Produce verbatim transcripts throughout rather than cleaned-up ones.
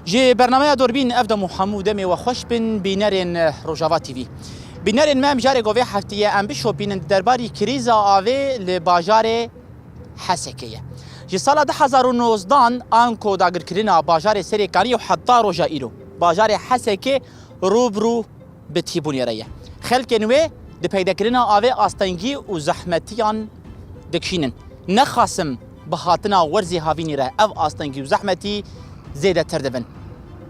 Ji bernameya Dorbîn ev dem û hemû demê we xweş bin, bînerên Rojava T V. Bînerên me, mijarê ku vê heftiyê em bişopînin di derbarî krîza avê li bajarê Hesekê ye. Ji sala du hezar û nozdan anko dagirkirina bajarê Serê Kaniyê û heta roja îro bajarê Hesekê rû bi rû bi tîbûnê re ye. Xelkên wê di peydekirina avê astengî û zehmetiyan dikişînin. Nexasim bi hatina werzê havînî re ev astengî û zehmetî zêdetir dibin.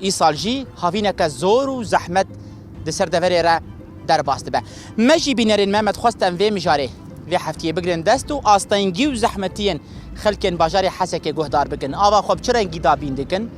Îsal jî havîneke zor û zehmet di ser deverê re derbas dibe. Me jî bînerên me, me dixwest em vê mijarê vê heftiyê bigirin dest û astengî û zehmetiyên xelkên bajarê Hesekê guhdar bikin. Ava xwe bi çi rengî dabîn dikin?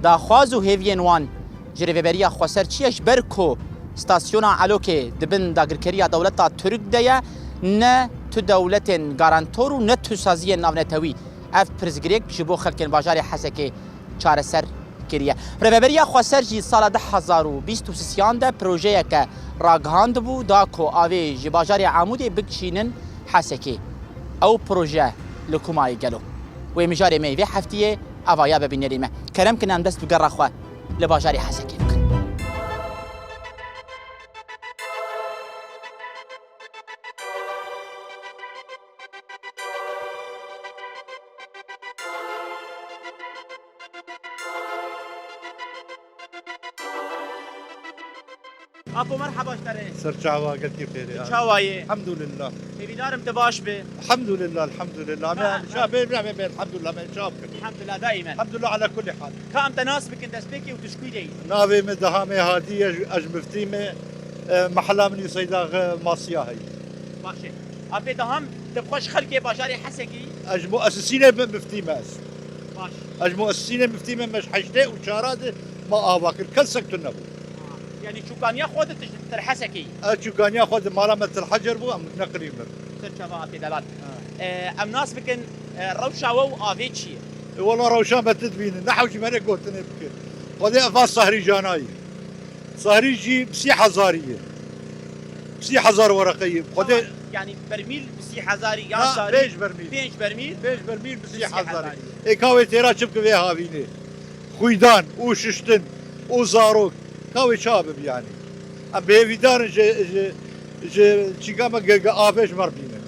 Daxwaz û hêviyên wan ji Rêveberiya Xweser çi ye, ji ber ku stasyona Elokê di bin dagirkeriya dewleta Tirk de ye, ne tu dewletên garantor û ne tu saziyên navnetewî ev pirsgirêk ji bo xelkên bajarê Hesekê çareser kiriye. Rêveberiya Xweser jî sala du hezar û bîst û sisiyan de projeyeke ragihandibû, da ku avê ji bajarê Amûdê bikişînin Hesekê. Ew proje li ku ma ye gelo? Wê mijarê me yê vê heftiyê ava ya be bînerê me. Kerem kin em dest bi gera xwe li bajarê Hesekê bikin. Apo, merhaba ji te re. Ser çava, gelkî xêrê. Çawa yê? Elhamdulillah. Hêvîdarim tu baş be. Elhamdulillah, elhamdulillah. Me Ha, em ha. Çavê, me, me, me, elhamdulillah, me çav kir. Elhamdulillah, daîmen. Elhamdulillah, ala kulli hal. Ka em te nas bikin destpêkê û tu ji kû de yî? Navê me Dehamê Hadî ye, ez ji Miftî me, e, mehela min Seyda, e, Masiya heye. Baş e. Apê Deham, tu bi xwe ji xelkê bajarê Hesekê yî? Ez ji muesisînê bi Miftî me ez. Baş. Ez ji muesisînê Miftî me, me ji heştê û çara de me ava kir. Kesek tune bû. Ha. Yanî çûkaniya xwe de tu ji Tirhesekê yî? Ez çûkaniya xwe de mala me Tirhecer bû, em neqilî mir. Ser çava Apê Delal. Ha. E, em nas bikin, e, rewşa we û avê çi ye? E, wela rewşa me tu dibînin. Ne hewcî me ne gotinê bike. Xwedê ev a Sahrî Canayî. Sahrî jî bi sî hezarî ye. Bi sî hezar wereqe ye. Xwedê Yanî bermîl bi sî hezarî yan Na, Sahrî? Pênc bermîl. Pênc bermîl? Pênc bermîl bi sî hezarî. Bi sî hezarî. Ê ka wê têra çi bike vê havînê? Xwîdan û şiştin û zarok. Ka wê çawa bibe yanî? Em bi hêvîdar in ji, ji, ji çîka me ge, ge avê ji me re bînin.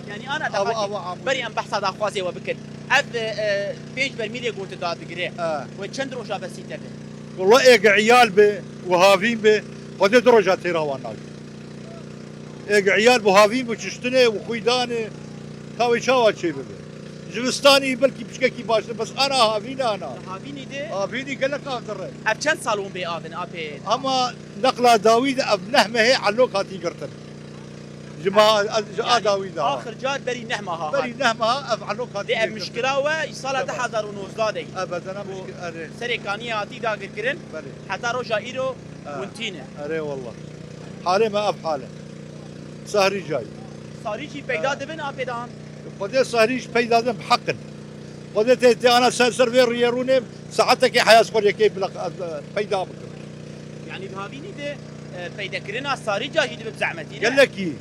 Yanî ana Ava, daxwazê, ava, ava. Berî em behsa daxwazê we bikin. Ev, e, pênc bermîlê ku tu dadigire, E. we çend roja besî te be? Wela ê ge îyal be û havîn be, Xwedê du roja têra wan nake. Ê ge îyal bû havîn bû çiştinê û xwîdanê, ka wê çawa çê bibe? Zivistanî belkî piçkekî baş e, bes ana havîn ana. Li havînî de? Havînî gelek av dire. Ev çend sal hûn bê av in, apê? Ama neqla dawî de ev neh mehê elok hatî girtin. Ji ma, ji a Yanî dawî de ha. Axir car berî neh meha hat. Berî neh meha ev elok hatî Dê ev girtin. Mişkila we ji sala Tamam. du hezar û nozdeh de yî. Evet, ana Bu mişkil, erê. Serê Kaniyê hatî dagirkirin. Belê. Heta roja îro Ha. hûn tîne. Erê wallah. Halê me ev hal e. Sahrî cayî. Sahrî jî peyda Ha. dibin, apê Deham? Xwedê Sahrî jî peyda dibin, bi heq in. Xwedê tê, tê ana ser, ser vê rûyê rûnê saetekê heya xwe yekê bila, e, peyda bikim. Yanî di havînî de, e, peydekirina Sahrî cayî dibe bi zehmetî, ne? Gelekî.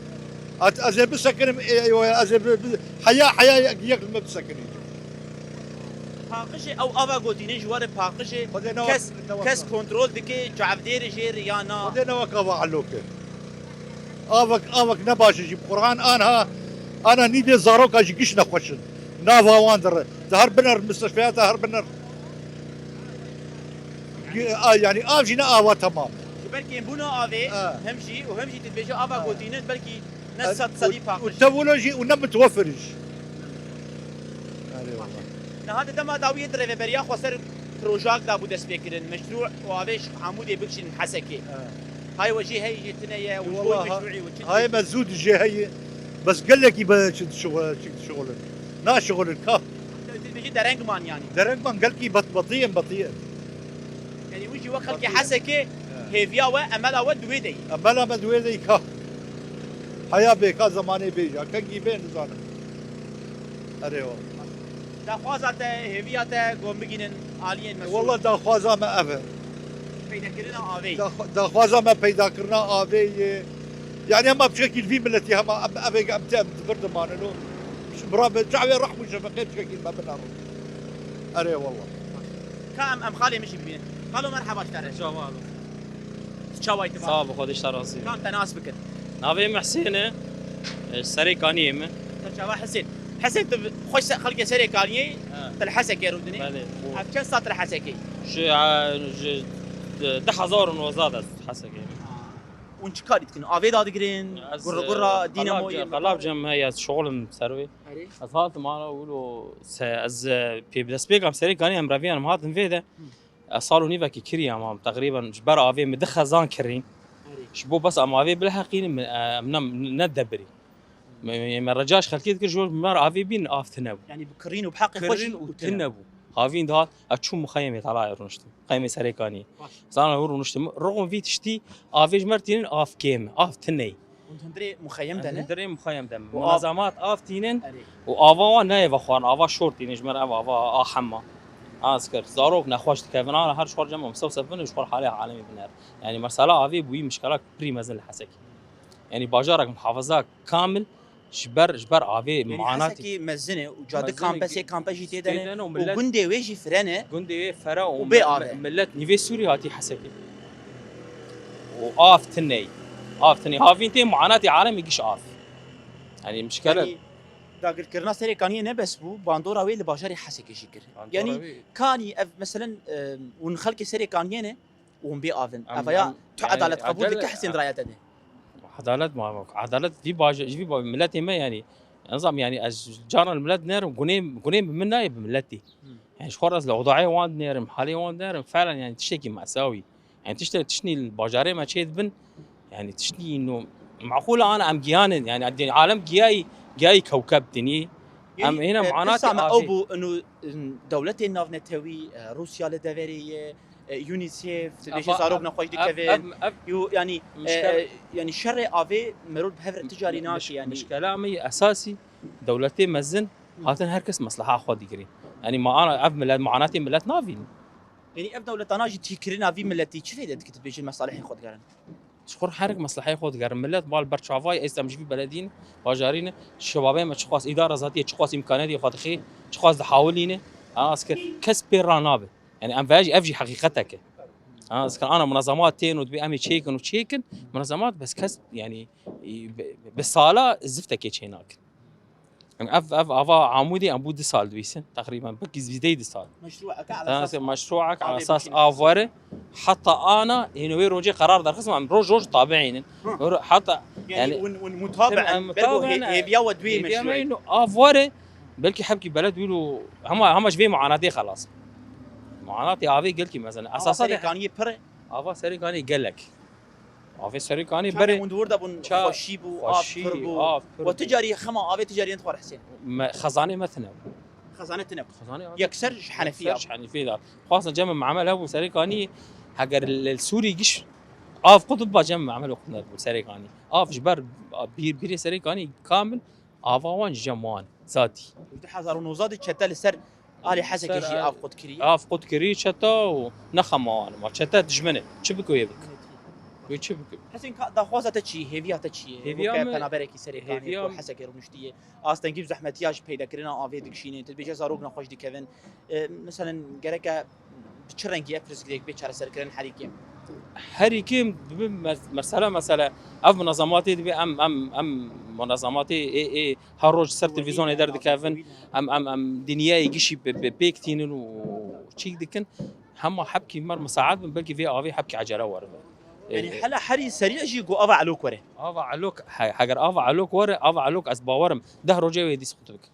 Ez, ez ê bisekinim, e, e, ez ê bi, bi, heya, heya yek, yek li me bisekinî. Paqijê ew ava gotîne ji we re paqijê Xwedê ne kes, wek, ne wek kes a. kontrol dike, çavdêrê jê re ya na? Xwedê ne wek ava elo ke. Avek, avek ne baş e jî. Quran anha, ana nîvê zaroka jî giş nexweş in. Nava wan dire. Di her biner mistişfeyata her biner. Gi-, a, yanî av jî ne ava temam. Ji ber kêmbûna avê Ha. hem jî û hem jî tu dibêje ava Ha. gotîne belkî ne sed sedî paqij. Û tevolo jî û ne mitwefir jî. Erê wala. Niha di dema dawiyê di Rêveberiya Xweser projeyek dabû destpêkirin, meşrû û avê ji Amûdê bikişînin Hesekê. Ha. Hay we jê heye, jê tune ye, û ji bo Wala ha-, meşrûî û çi hay dibêjin? Me zû dijê heye, bes gelekî be çi dişixu-, çi dişixulin. Naşixulin ka. Dibêjin dereng man yanî. Dereng man gelkî bet-, betiyên, betiyên. Yanî wî jî we xelkê Hesekê Ha. hêviya we, emela we di wê de yî. Emela me di wê de yî ka. Heya bê ka zemanê bê ya. Kengî bê nizanim. Erê wa. Daxwaza te, hêviya te, ku em bigînin aliyên mesûl? Walla daxwaza me ev e. Peydakirina avê. Daxwa-, daxwaza me peydakirina avê ye. Yanî hema piçekî li vî miletî hema em, ev ê em tê em di vir de manin û bira bi çavê rehm û şefeqê piçekî me binarin. Erê walla. Ka em, em xalê min jî bibînin. Xalo, merheba ji te re. Çawa abi? Çawa îtibar? Sağ ol, Xwedê ji te razî. Kam te nas bikin? Navê min Husên e. E, Serê Kaniyê me. Te çawa Husên? Husên, tu xweş se-, xelkê Serê Kaniyê, he, tu li Hesekê rûdinî? Belê. Ev çend sal tu li Hesekê? Ji, e, ji, de, deh hezar û nozdeh de Hesekê. Ha. Hûn çi karî dikin? Avê dadigirin? Ez, gurra, e, gurra, dînamoyê, qelab, qelabcem heye, ez şixulim ser wê. Erê. Ez hatim ana wilo se-, ez, e, pê, destpêka em Serê Kaniyê em reviyanim hatim vê de. Hı. Ez sal û nîvekî kirî em, teqrîben ji ber avê min du xezan kirîn. Erê. Ji bo bes em avê bileheqînin, min, e, em ne, ne debirî. Me, me, me rica ji xelkê dikir, ji bo me avê bîn, av tune bû. Yanî bi kirîn û bi heqê xwe jî kirîn û tune bû. Havîn dihat, ez çûm mixeyemê telayê rûniştim. Mixeyemê Serê Kaniyê. Baş. Zana hûn rûniştim. Roxon vî tiştî, avê ji me re tînin, av kêm e, av tune ye. Hûn hundirê muxeyem de ne? Hundirê muxeyem de. Û av- Munazemat av tînin. Erê. Û ava wan nayê vexwarin, ava şor tînin, ji me re ev ava a hema. Az kir, zarok nexweş dikevin, ana her ji xwe cem em sewsef bin û ji xwe halê alemê biner. Yanî mesela avê bûyî mişkela pirî mezin li Hesekê. Yanî bajarek muhafaza kamil ji ber, ji ber avê. Yanî manatê Hesekê mezin e û cadi, mezin e, kampesê, kampe jî tê de ne û millet, gundê wê jî fire ne. Gundê wê fire û û bê mi-, ave. Millet nîvê Sûrî hatî Hesekê. Û av tune ye. Av tune ye. Havîn tê, manatê alemê giş av. Yanî mişkele. Yanî dagirkirina Serê Kaniyê ne bes bû, bandora wê li bajarê Hesekê jî kir. Bandora wê. Yanî Kanî ev meselen, e, hûn xelkê Serê Kaniyê ne, û hûn bê avin. Em, eva ya em, tu yanî edalet qebûl dike, adalet, Husên, diraya te de? Edalet ma, edalet vî baje, ji vî ba-, miletê me yanî. Nizam yanî ez caran milet nerim, gunê, gunê bi min nayê, bi miletî. Hmm. Yanî ji xwe re ez li odayê wan dinerim, halê wan dinerim, felen yanî tiştekî mesawî. Yanî tişte, tiştî li bajarê me çê dibin, yanî tiştî ino maqûl e, ana em giyanin, yanî alem giyayî, giyayî kewkeb dinî. Em hêne manatê avê. Yanî, e, pirsa me ew bû, ino, in, dewletên navnetewî, e, Rûsya li deverê ye, e, UNICEF, dibêje zarok nexweş dikevin. Ev, ev, ev, ev, yo, yanî, e, mişkel-, e, yanî şerê avê merov bi hev re ti carî nake, yanî. Mişkela me yê esasî dewletê mezin hatin her kes mesleha xwe digirî. Yanî ma ana ev milet, manatê milet navînin. Yanî ev dewletana jî tîkirina vî miletî çi fêde dike, tu dibêjî mesalihê xwe digerin? Ji xwe herek mesleheyê xwe digerin. Milet bal ber çavayê, êstem ji vî beledî ne, bajarî ne, şebabê me çiqas îdara zatiyê, çiqas îmkaniyetê xwe dixê, çiqas dihawilîne. Ha, ez kir, kes pê ra nabe. Yanî em vê jî, ev jî heqîqetek e. Ha, ez kir, ana munazemat tên û dibê em ê çêkin û çêkin, munazemat bes kes, yanî, bi, bi sala ziftekê çê nakin. Em ev, ev ava Amûdê em bû du sal dibîsin, teqrîben, belkî zîdeyî du sal. Meşrûek ala esas av were, heta ana hêno wê rojê qerar derxistin, em roj roj tabiînin. Hı. Heta, yanî, yanî, hûn, hûn mutabi in, em ber ku mutabi in, hê-, hêviya we di wê meşrûê. Hêviya me ino av were, belkî hebkî beled wîlo hema, hema ji vê muanatê xelas. Muanatê avê gelkî mezin e. Ava esasa de Serê Kaniyê pir e. Ava Serê Kaniyê gelek. Avê Serê Kaniyê berê. Çavê hûn di wir de bûn, ça-, xweşî bû, av pir bû. Xweşî, av pir bû. We tu carî xema avê, tu carî xwe re Husên? Me, xezanê me tune bû. Xezane tune bû. Xezanê avê. Yekser ji Henefî ya. Yekser ji Henefî de. Xwestin cem me emel hebû Serê Kaniyê, heger li, li Sûrî giş av qut biba cem me emel qut nebû Serê Kaniyê. Av ji ber bîr-, bîrê Serê Kaniyê kamil Ava wan ji cem wan, zatî. Di du hezar û nozdeh de çete li ser alî Hesekê jî av qut kirî. Av qut kirî çete û ne xema wan ma. Çete dijmin e. Çi bike wê bike? Wê çi bike? Husên, ka daxwaza te çi ye? Hêviya te çi ye? Hêviya me, weke penaberekî Serê Kaniyê ku Hesekê rûniştiye, astengî û zehmetiya ji peydekirina avê dikişîne. Tu dibêje zarok nexweş dikevin. E, meselen, gereke bi çi rengî ev pirsgirêk bê çareserkirin herî kêm? Herî kêm dibe mes-, mesela, mesela ev munazematê dibe em, em, em munazematê ê, ê her roj ser televîzyonê derdikevin, em, em, em dinyayê gişî bi, bi pêk tînin û çîk dikin. Hema hebkî mer misaet bin, belkî vê avê hebkî ecele weribe. Yanî, e, hela herî serî jî ku ava Elok were. Ava Elok, he-, heger ava Elok were, ava Elok ez bawerim deh rojê wê dîs qut bike.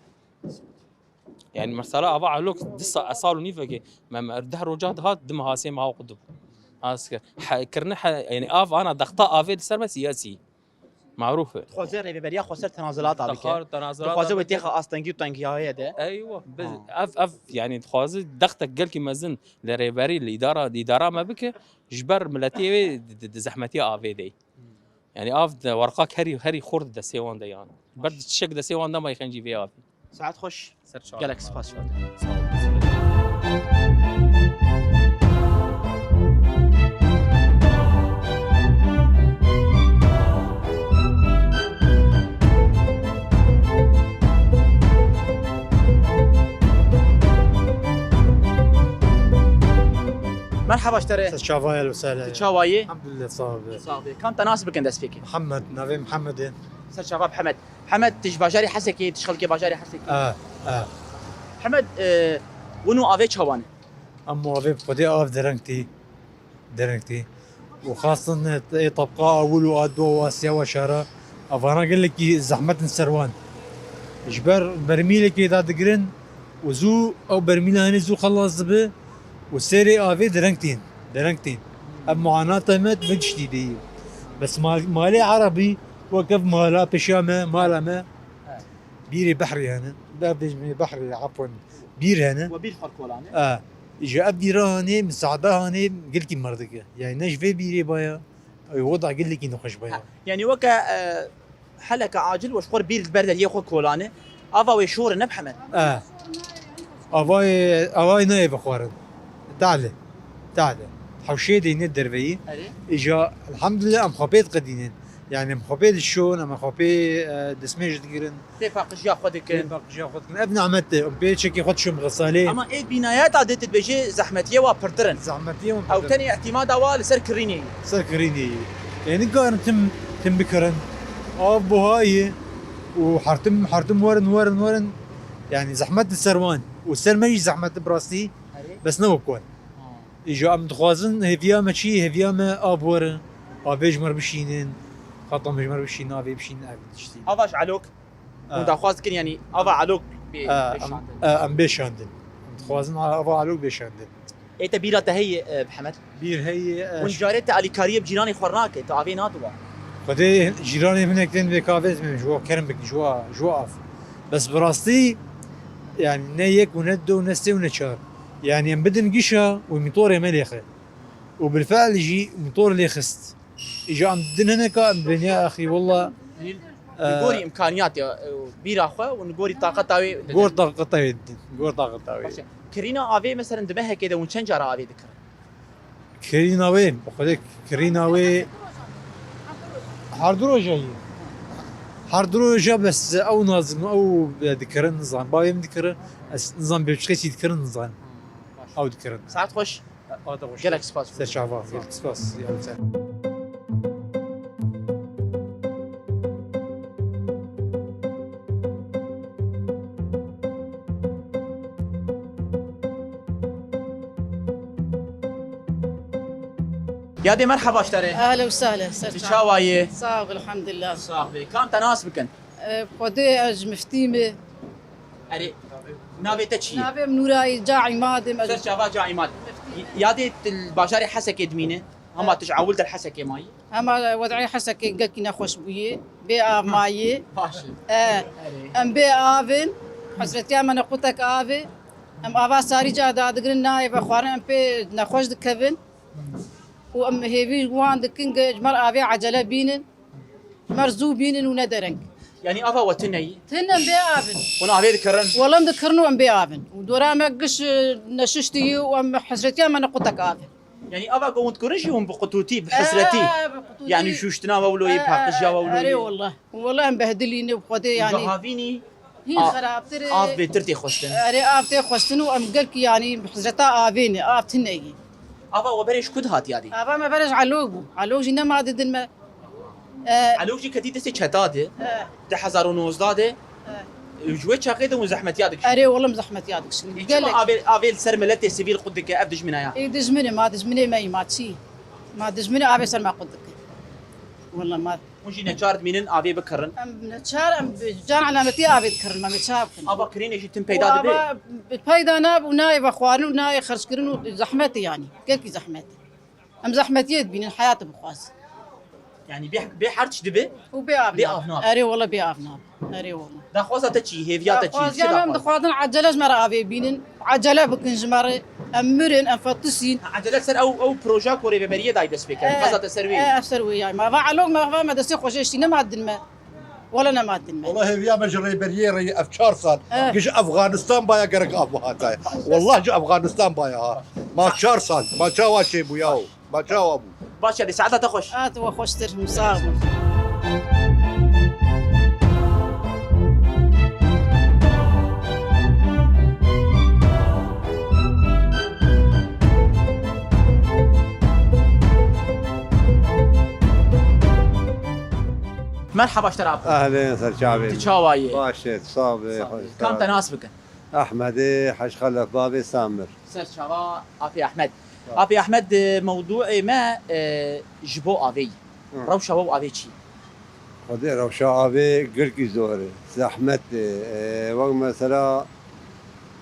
Yani mesela ava Elok di sa-, sal û nîvekê me, me deh roja dihat, di meha sê meha qut dibû. Asker. He, kirine he, yani av ana dexta avê di ser me siyasî. Maruf e. Dixwaze rêveberiya xweser tenazilata bike. Dixwar tenazilata bike. Dixwaze wê têxa astengî û tengiyayê de. Eywa, biz ev, ev, yani dixwaze dextek gelkî mezin li rêberî, li îdara, li îdara me bike, ji ber miletê wê di, di, di zehmetiya avê de. Yani av de werqak herî, herî xurt destê wan de yan. Ber çiçek destê wan de ma yêxencî vê avê. Saet xweş. Ser çavan. Gelek spas ji we. Sağ olun. Merhaba ji te re. Ser çava, ehlen we sehlen. Tu çawa yî? Elhamdulillah, sax be. Sax be. Kam te nas bikin destpêkê? Mihemed, navê Mihemed e. Ser çava Mihemed. Mihemed, tu ji bajarê Hesekê, tu ji xelkê bajarê Hesekê? E, e. Mihemed, e, win û avê çawa ne? Em avê bi Xwedê av dereng tî. Dereng tî. Û xasin ê tabqa ewil û a dua û a siya û a şara, evana gelekî zehmet in ser wan. Ji ber bermîlekê dadigirin û zû ew bermîla hinê zû xelas dibe û sêrê avê dereng tîn, dereng tîn. Ev muanata me di vê tiştî de ye. Bes mal-, malê erebî wek ev mala pêşiya me, mala me, bîrê behrê hene. Ber bêjim behrê, efwen, bîr hene. We bîr xwe kolanê? E, ji ev bîra hanê, misaada hanê, gelkî merdike. Yani ne ji vê bîrê baya, ew weda gelekî nexweş baya. Ha, yani weke, e, heleke acil we ji xwe bîr li ber deriyê xwe kolanê. Ava wê şor e, ne bi hemen. E. Avayê, avayê nayê vexwarin. Talê. Talê. Hewşê de yîne derveyî. Erê. Îja, elhamdulillah, em xwe pê diqedînin. Yani em xwe pê dişon, em xwe pê, e, destmêj digirin. Pê paqijiya xwe dikin. Pê paqijiya xwe dikin. Ev nimet e. Em pê çekê xwe dişon bi xesalê. Ama ê bînaya ta dê tu dibêjê zehmetiye wa pirtir in. Zehmetiye wan pirtir in. Ew tenê îtimada wa li ser kirînê ye. Ser kirînê ye. Ê nikarin tim, tim bikirin. Av buha ye. Û hertim, hertim werin, werin, werin. Yani zehmet li ser wan. Û ser me jî zehmet e bi rastî. Erê. Bes ne wek wan. Ha. Îja em dixwazin hêviya me çi? Hêviya me av were. Avê ji me re bişînin. Xata me ji me re bişînin, avê bişînin, ev tiştî. Ava ji elok. Ha. Hûn daxwaz dikin, yanî ava elok bê, ha, bê em, şandin. Ha, em bê şandin. Em dixwazin ava elok bê şandin. Ê te bîra te heye, e, Mihemed? Bîr heye, e, Hûn ş- carê te alîkariyê bi cîranê xwe nake, te avê nadiwa? Xwedê cîranê min ê tên vê kavê zimên ji wa kerem bikin, ji wa, ji wa av. Bes bi rastî, yani ne yek û ne du û ne sê û ne çar. Yani em bidin gişa û mîtorê me lêxe. Û bilfe'l jî mîtor lêxist. Îja em didin hineka em bêniya axî, wela, li gorî, e, îmkaniyat ya, e, bîra xwe û li gorî taqeta wê didin. Gor taqeta wê didin. Gor taqeta wê. Baş e. Kirîna avê, meselen, di mehekê de hûn çend cara avê dikirin? Kirîna wê, bi Xwedê kirîna wê her du roja yî. Her du roja bes ew nazim, ew dikirin, nizan. Bavê min dikirin, ez nizan bê çiqê çî dikirin, nizan. Ew dikirin. Saet xweş. Gelek spas. Ser çava, gelek spas. Ya sen. Yadê, merheba ji te re. Ehlen û sehlen, ser çava. Tu çawa yî? Sax ol, elhamdulillah. Sax bî. Kam te nas bikin? E, Xwedê, ez ji Miftî me. Erê, navê te çi ye? Navê min Nûra ye, ca Îmad im ez. Ser çava ca Îmad. Miftî. Yadê tu li bajarê Hesekê dimîne? Hema tu ji ewil der Hesekê mayî? Hema wed'ê Hesekê gelkî nexweş bûye. Bê av mayî. Baş e. E, erê. Em bê av in. Hesretiya me ne qutek av e. Em ava sarî ca dadigirin, nayê vexwarin, em pê nexweş dikevin. Û em hêvî wan dikin, ge-, ji me re avê ecele bînin. Mer zû bînin û ne dereng. Yanî ava we tune yî? Tune em bê avin. Hûn avê dikirin? Wele em dikirin û em bê avin. Û dora me giş, e, neşiştî yî û em hesretiya me ne qutek avin. Yanî ava ku hûn dikirin jî hûn bi qutûtî, bi hesretî. E, e, bi qutûtî. Yanî şûştina we wilo yî, e, e, paqij ya we wilo yî. Erê wele. Wele em behdilî ne bi Xwedê yanî. Havînî. Hîn xerabtir e. Av bêtir tê xwestin. Erê, av tê xwestin û em gelkî, yanî, bi hesreta avê ne, av tune yî. Ava we berê ji ku dihat yadî? Ava me berê ji Elok bû. Elok jî nema didin me. E, Elok jî ketî destê çeta de. E. Du hezar û nozdeh de. E. Ji wê çaxê de hûn zehmetiya dikişin. Erê, wele em zehmetiya dikişin. Ê, çima gelek. Avê, avê li ser miletê sivîl qut dike, ev dijmina ya? Ê, dijminê, ma dijminê me yî, ma çi? Ma dijminê avê ser me qut dike. Wele ma Hûn jî neçar dimînin avê bikirin? Em neçar, em bi can elametî avê dikirin, me neçar bikin. Ava kirînê jî tim peyda dibe? Ava peyda nabe û nayê vexwarin û nayê xerckirin û zehmet e yanî. Gelkî zehmet e. Em zehmetiyê dibînin, heyat bixwaz. Yanî bê, bê herç dibe? Û bê av nabe. Bê av nabe. Erê wele bê av nabe. Erê wele. Daxwaza te çi? Hêviya te çi? Daxwaziya me, em dixwazin ecele ji me re avê bînin. Ecele bikin ji me re. Em mirin, em fetisîn. Ha, ecele ser ew, ew proja ku rêveberiyê dayî dest pê kir. Eh, dixwaza te ser wê. Eh, ev ser wê ya. Ma va Elok me, va me destê xwe jê ştî, nema din me. Wele nema din me. Wele hêviya me ji rêberiyê re ye ev çar sal. Eh. Giş Afganistan baya gerek av bihataye. Wele ji Afganistan baya ha. Ma çar sal. Ma çawa çêbû ya. Ma çawa bû? Baş e, dê saeta te xweş. A, tu we xweştir, sağ ol. Merhaba ji te re Apo. Ehlên ser çavê. Tu çawa yî? Baş e, sax be. Sax be. Kam te nas bikin? Ehmedê Hec Xelef, bavê Samir. Ser çava Apê Ehmed. Sağ ol. Apê Ehmed, e, mewdûê me, e, ji bo avê yî. Hı. Rewşa we û avê çi? Xwedê rewşa avê gelkî zor e. Zehmet e. E, wek mesela,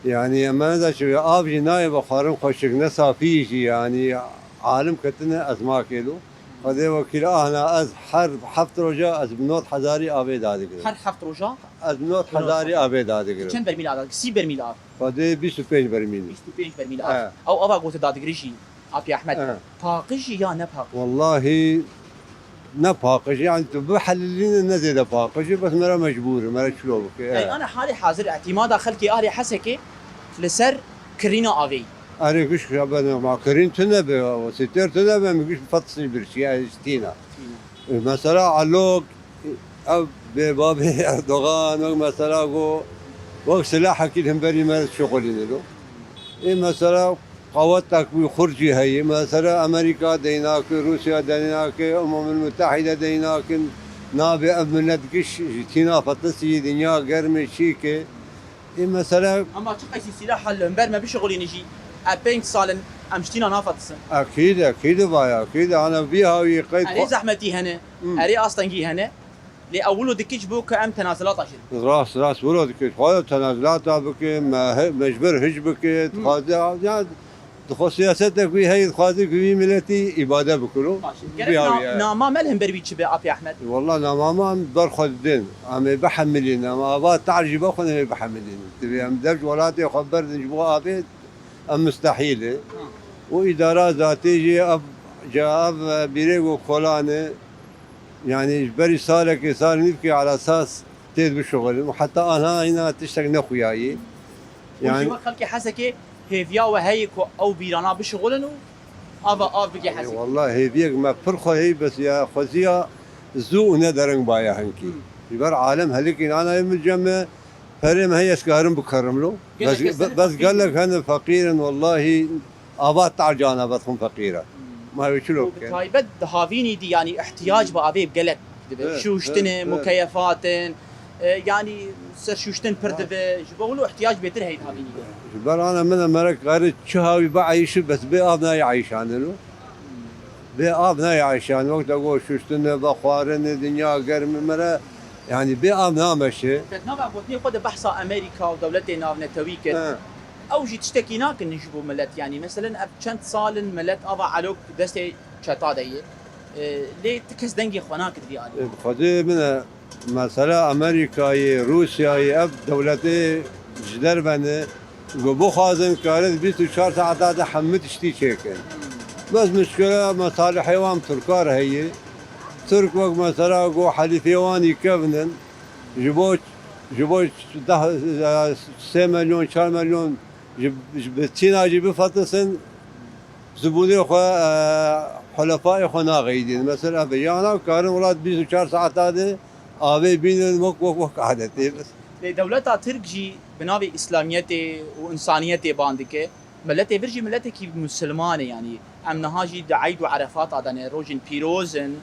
yanî, em ne da çi, av jî nayê vexwarin xweşik, ne safî jî, yanî, alim ketine ezmakê lo. Xwedê wekîl, ahna ez her heft roja ez bi nod hezarî avê dadigirim. Her heft roja? Ez bi nod hezarî avê dadigirim. Çend bermîl av? Sî bermîl av? Xwedê bîst û pênc bermîl. Bîst û pênc bermîl av. He. Ew ava gote dadigirî jî, Apê Ehmed. He. Paqij jî ya ne paqij? Wellahî ne paqij, yanî tu bihelilîne ne zêde paqij e, bes me re mecbûr e, me re çilo bike. Yanî ana halê hazir îtîmada xelkê ahlê Hesekê li ser kirîna avê yî. Erê giş ya ben ma kirîn tune be, o sitêr tune be, mi giş fetisî birçî, ya tîna. Tîna. E, mesela Alok, ev bê bavê Erdogan, wek mesela go, wek silahekî li hemberî me şixulîne lo. Ê mesela qewetek wî xurt jî heye. Mesela Amerîka deynake, Rûsya deynake, Umemul Mutehîde deynakin. Nabê ev milet giş ji tîna fetisî, dinya germê çîke. Ê mesela. Ama çi qeysî sîlaha li hember me bişixulîne jî, ev pênc sal in em ji tîna nafetisin. Ekîd, ekîd vaya, ekîd. Ana vî hawî qey. Erê zehmetî hene, hmm, erê astengî hene. Lê ew wilo dike ji bo ku em tenazilata jî bikin. Rast, rast wilo dike. Dixwaze tenazilata bike, me he-, mecbur hic bike, hmm, dixwaze, ya, dixwe siyasetek wî heye, dixwaze ku vî miletî îbade bikiro. Baş e. Gerek na-, nama me li hember wî çi be, Apê Ehmed? Walla nama me em ber xwe didin. Em ê bihemilîn, em ava tar jî be xwe em ê bihemilîn. Divê em dev ji welatê xwe berdin ji bo avê, em mustehîl e. Ha. Û îdara zatê jî ev, ca ev, e, bîrê ku kolan e, yanî ji berî salekê, sal nîvkê ala sas tê dibişuxulin û heta anha hîna tiştek nexuyayî. Hûn jî yanî wek xelkê Hesekê hêviya we heye ku ew bîrana bişuxulin û ava av bike Hesekê? Walla hêviyek me pir xwe heye, bes ya xweziya zû û ne dereng baye hinkî. Hı. Ji ber alem helikî nana min cem me, perê me heye ez karim bikarim lo. Gelek bes, kes hene bes feqîr gelek in. Hene feqîr in, wellahî. Ava tar cana vedixwin feqîr e. Hmm. Ma wê çilo bikin? Bi taybet di havînî dî, yanî ihtiyac bi avê gelek dibe. Evet, şûştin e, evet, evet, mukeyefat in, e, yanî serşûştin pir dibe. Ji bo wilo ihtiyac bêtir heye di havînî de. Ji ber ana min e, merek gari çi hawî bieyşî, bes bê av nayê eyşanîn o. Bê av nayê eyşanîn. Wek te got şûştin e, vexwarin e, dinya germ e, mere, yanî bê av nameşe. Te di nava gotinê xwe de behsa Amerîka û dewletê navnetewî kir. He. Ew jî tiştekî nakin ji bo milet, yanî, meselen, ev çend sal in milet ava Elok destê çeta de ye. E, lê ti kes dengê xwe nakir vî alî. E, bi Xwedê min e, mesela Amerîkayê, Rûsyayê, ev dewletê ji derve ne, ku bixwazin, karin bîst û çar saeta de hemû tiştî çêkin. Bes mişkile mesalihê wan Tirka re heye. Tirk wek mesela ku helîfê wan î kevin in, ji bo, ji bo deh, sê milyon, çar milyon ji, ji bi Çîna jî bifetisin, zibûnê xwe, e, hulefayê xwe naxeyidin. Mesela, ev e. Yana karin welat bîst û çar saeta de avê bînin wek, wek, wek adetê. Lê dewleta Tirk jî bi navê Îslamiyetê û însaniyetê ban dike. Miletê vir jî miletekî misilman e, yanî em niha jî di Eyd û Erefata de ne, rojên pîroz in,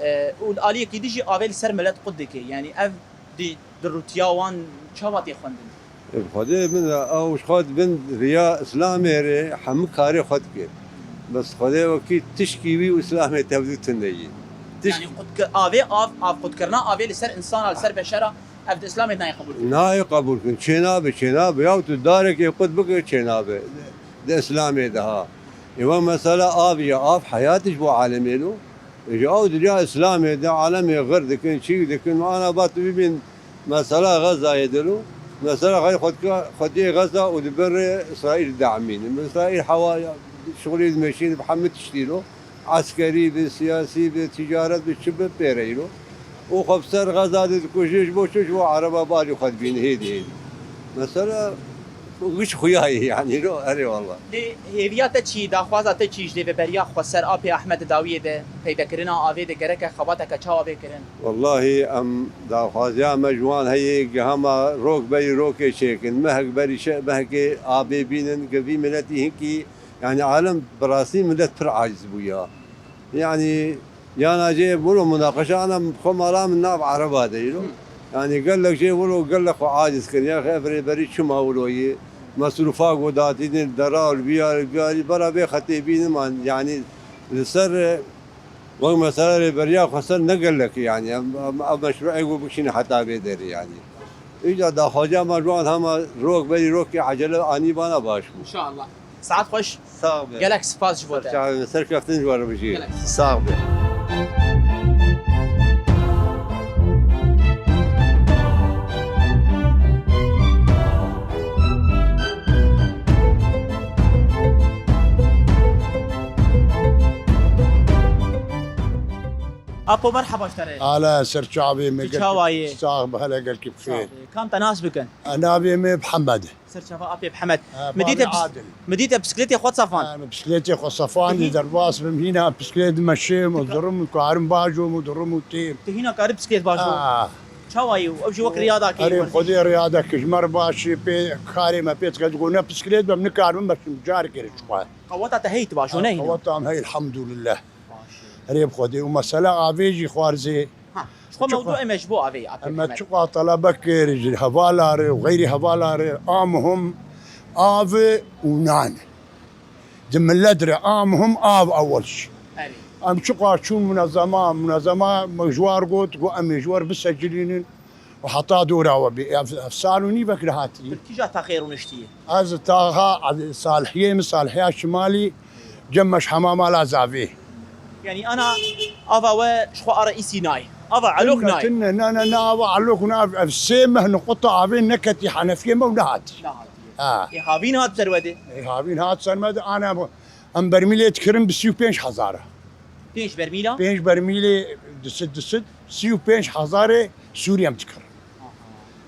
e, û li aliyekî din jî avê li ser milet qut dike. Yanî ev di, di rûtiya wan çawa tê xwendin? E, bi Xwedê min re, ew ji xwe dibin riya Îslamê re hemû karê xwe dike. Bes Xwedê wekî tişkî wî û Îslamê tevdî tune yî. Tişk- Yanî qutkir-, avê, av, av qutkirina avê li ser însana, li ser beşera, ev di Îslamê nayê qebûl kirin. Nayê qebûl kirin. Çênabe, çênabe. Ya tu darekê qut bike, çênabe. Di Îslamê de ha. Ê wek mesela av ye, av heyat ji bo alemê lo. Ê ji ew dinya Îslamê de alemê xir dikin, çîk dikin. Ana ba tu bibîn mesela Xezayê de lo. Mesela xwedî xwedka-, xwediyê Xeza û di bin rê Îsraîl damînin. Îsraîl hewa şixulê dimeşîn bi hemû tiştî lo. Eskerî bi, siyasî bi, ticaret bi, çi bi pê re îro. Û xwe bi ser Xeza de dikuje, ji bo çi? Ji bo Ereba balî xwe dibîne hêdî hêdî. Mesela, giş xuya ye, yanî, îro, erê walla. Lê hêviya te çi, daxwaza te çi ji lêveberiya xweser Apê Ehmed di dawiyê de, peydekirina avê de gereke xebateke çawa bê kirin? Wallahî em daxwaziya me ji wan heye, gi hema rok berî rokê çêkin, mehek berî şe-, mehekê avê bînin, gi vî miletî hinkî, yanî alem bi rastî milet pir aciz bûya. Yanî Yana jê wilo munaqeşa ana xwe mala min nav ereba de îro. Hı. Yani gelek jê wilo gelek xwe aciz kirin. Ya ev rêberî çima wilo yê? Mesrûfa ku datînin, deral, biyar, biyarî bera vê xetê bînim an. Yani li ser, e, wek mesela rêberiya xwe ser ne gelek yani. Em, em, ev meşruê ku bikişîne heta vê derê yani. Îca daxwaziya me ji wan hema rok berî rokê ecele anî bana baş bû. İnşallah. Saet xweş. Sax be. Gelek spas ji bo te. Ser çavê me, serkeftin ji we re bijî. Gelek spas. Sax be. Apo, merhaba ji te re. Ala ser çavê me. Tu gelkî çawa yê? Sax be, hele gelkî bi xêr. Sax be. Kam te nas bikin? Navê me Mihemed. Ser çava apê Mihemed. Ha, mi dîte bavê pis-, Adil. Mi dîte bisikletê xwe sefand. Ha, min bisikletê xwe sefand, Hı hı. Derbas bim, hîna bisiklet meşêm û dirim û karim bajom û dirim û têm. Tu hîna karî bisiklet bajom. Ha. Çawa yî? Ew jî wek riyada kê. Erê, Xwedê riyada kir, ji me re baş e, pê karê me pê dike, digo ne bisiklet bim, nikarim bim, bişim carkê re çi xwe. Qeweta te heyî tu bajo, ha, ne hîna? Qeweta em hey, elhamdulillah. Baş e. Erê bi Xwedê û mesela avê jî xwarzê. Ha, ji xwe mewdû eme ji bo avê ya pê Em me çiqa telebe kir ji hevala re û xeyrî hevala re, a muhim av û nan. Di millet re a muhim av ewil jî. Erê. Em çiqa çûn munezema, munezema me ji war got, got em ê ji we re bisecilînin û heta dora we bê. Ev, ev sal û nîvek li hatî. Tu kîja taxê rûniştiyê? Ez taxa salihiyê min, salihiya şimalî, cem me ji hema mala zavê. Yani ana ava we ji xwe ara îsî nayê. Ava elok nayê. Tune, tune, na, na, na, ava elok na, ev, ev sê meh nuqta avê neketî henefiyê me û nehatiye. Nehatiye. Ha. Ê havîn hat ser we de? Ê havîn hat ser me de, ana bu, em bermîlê dikirin bi sî û pênc hezar a. Pênc bermîla? Pênc bermîlê disit disit, sî û pênc hezarê Sûriye em dikirin.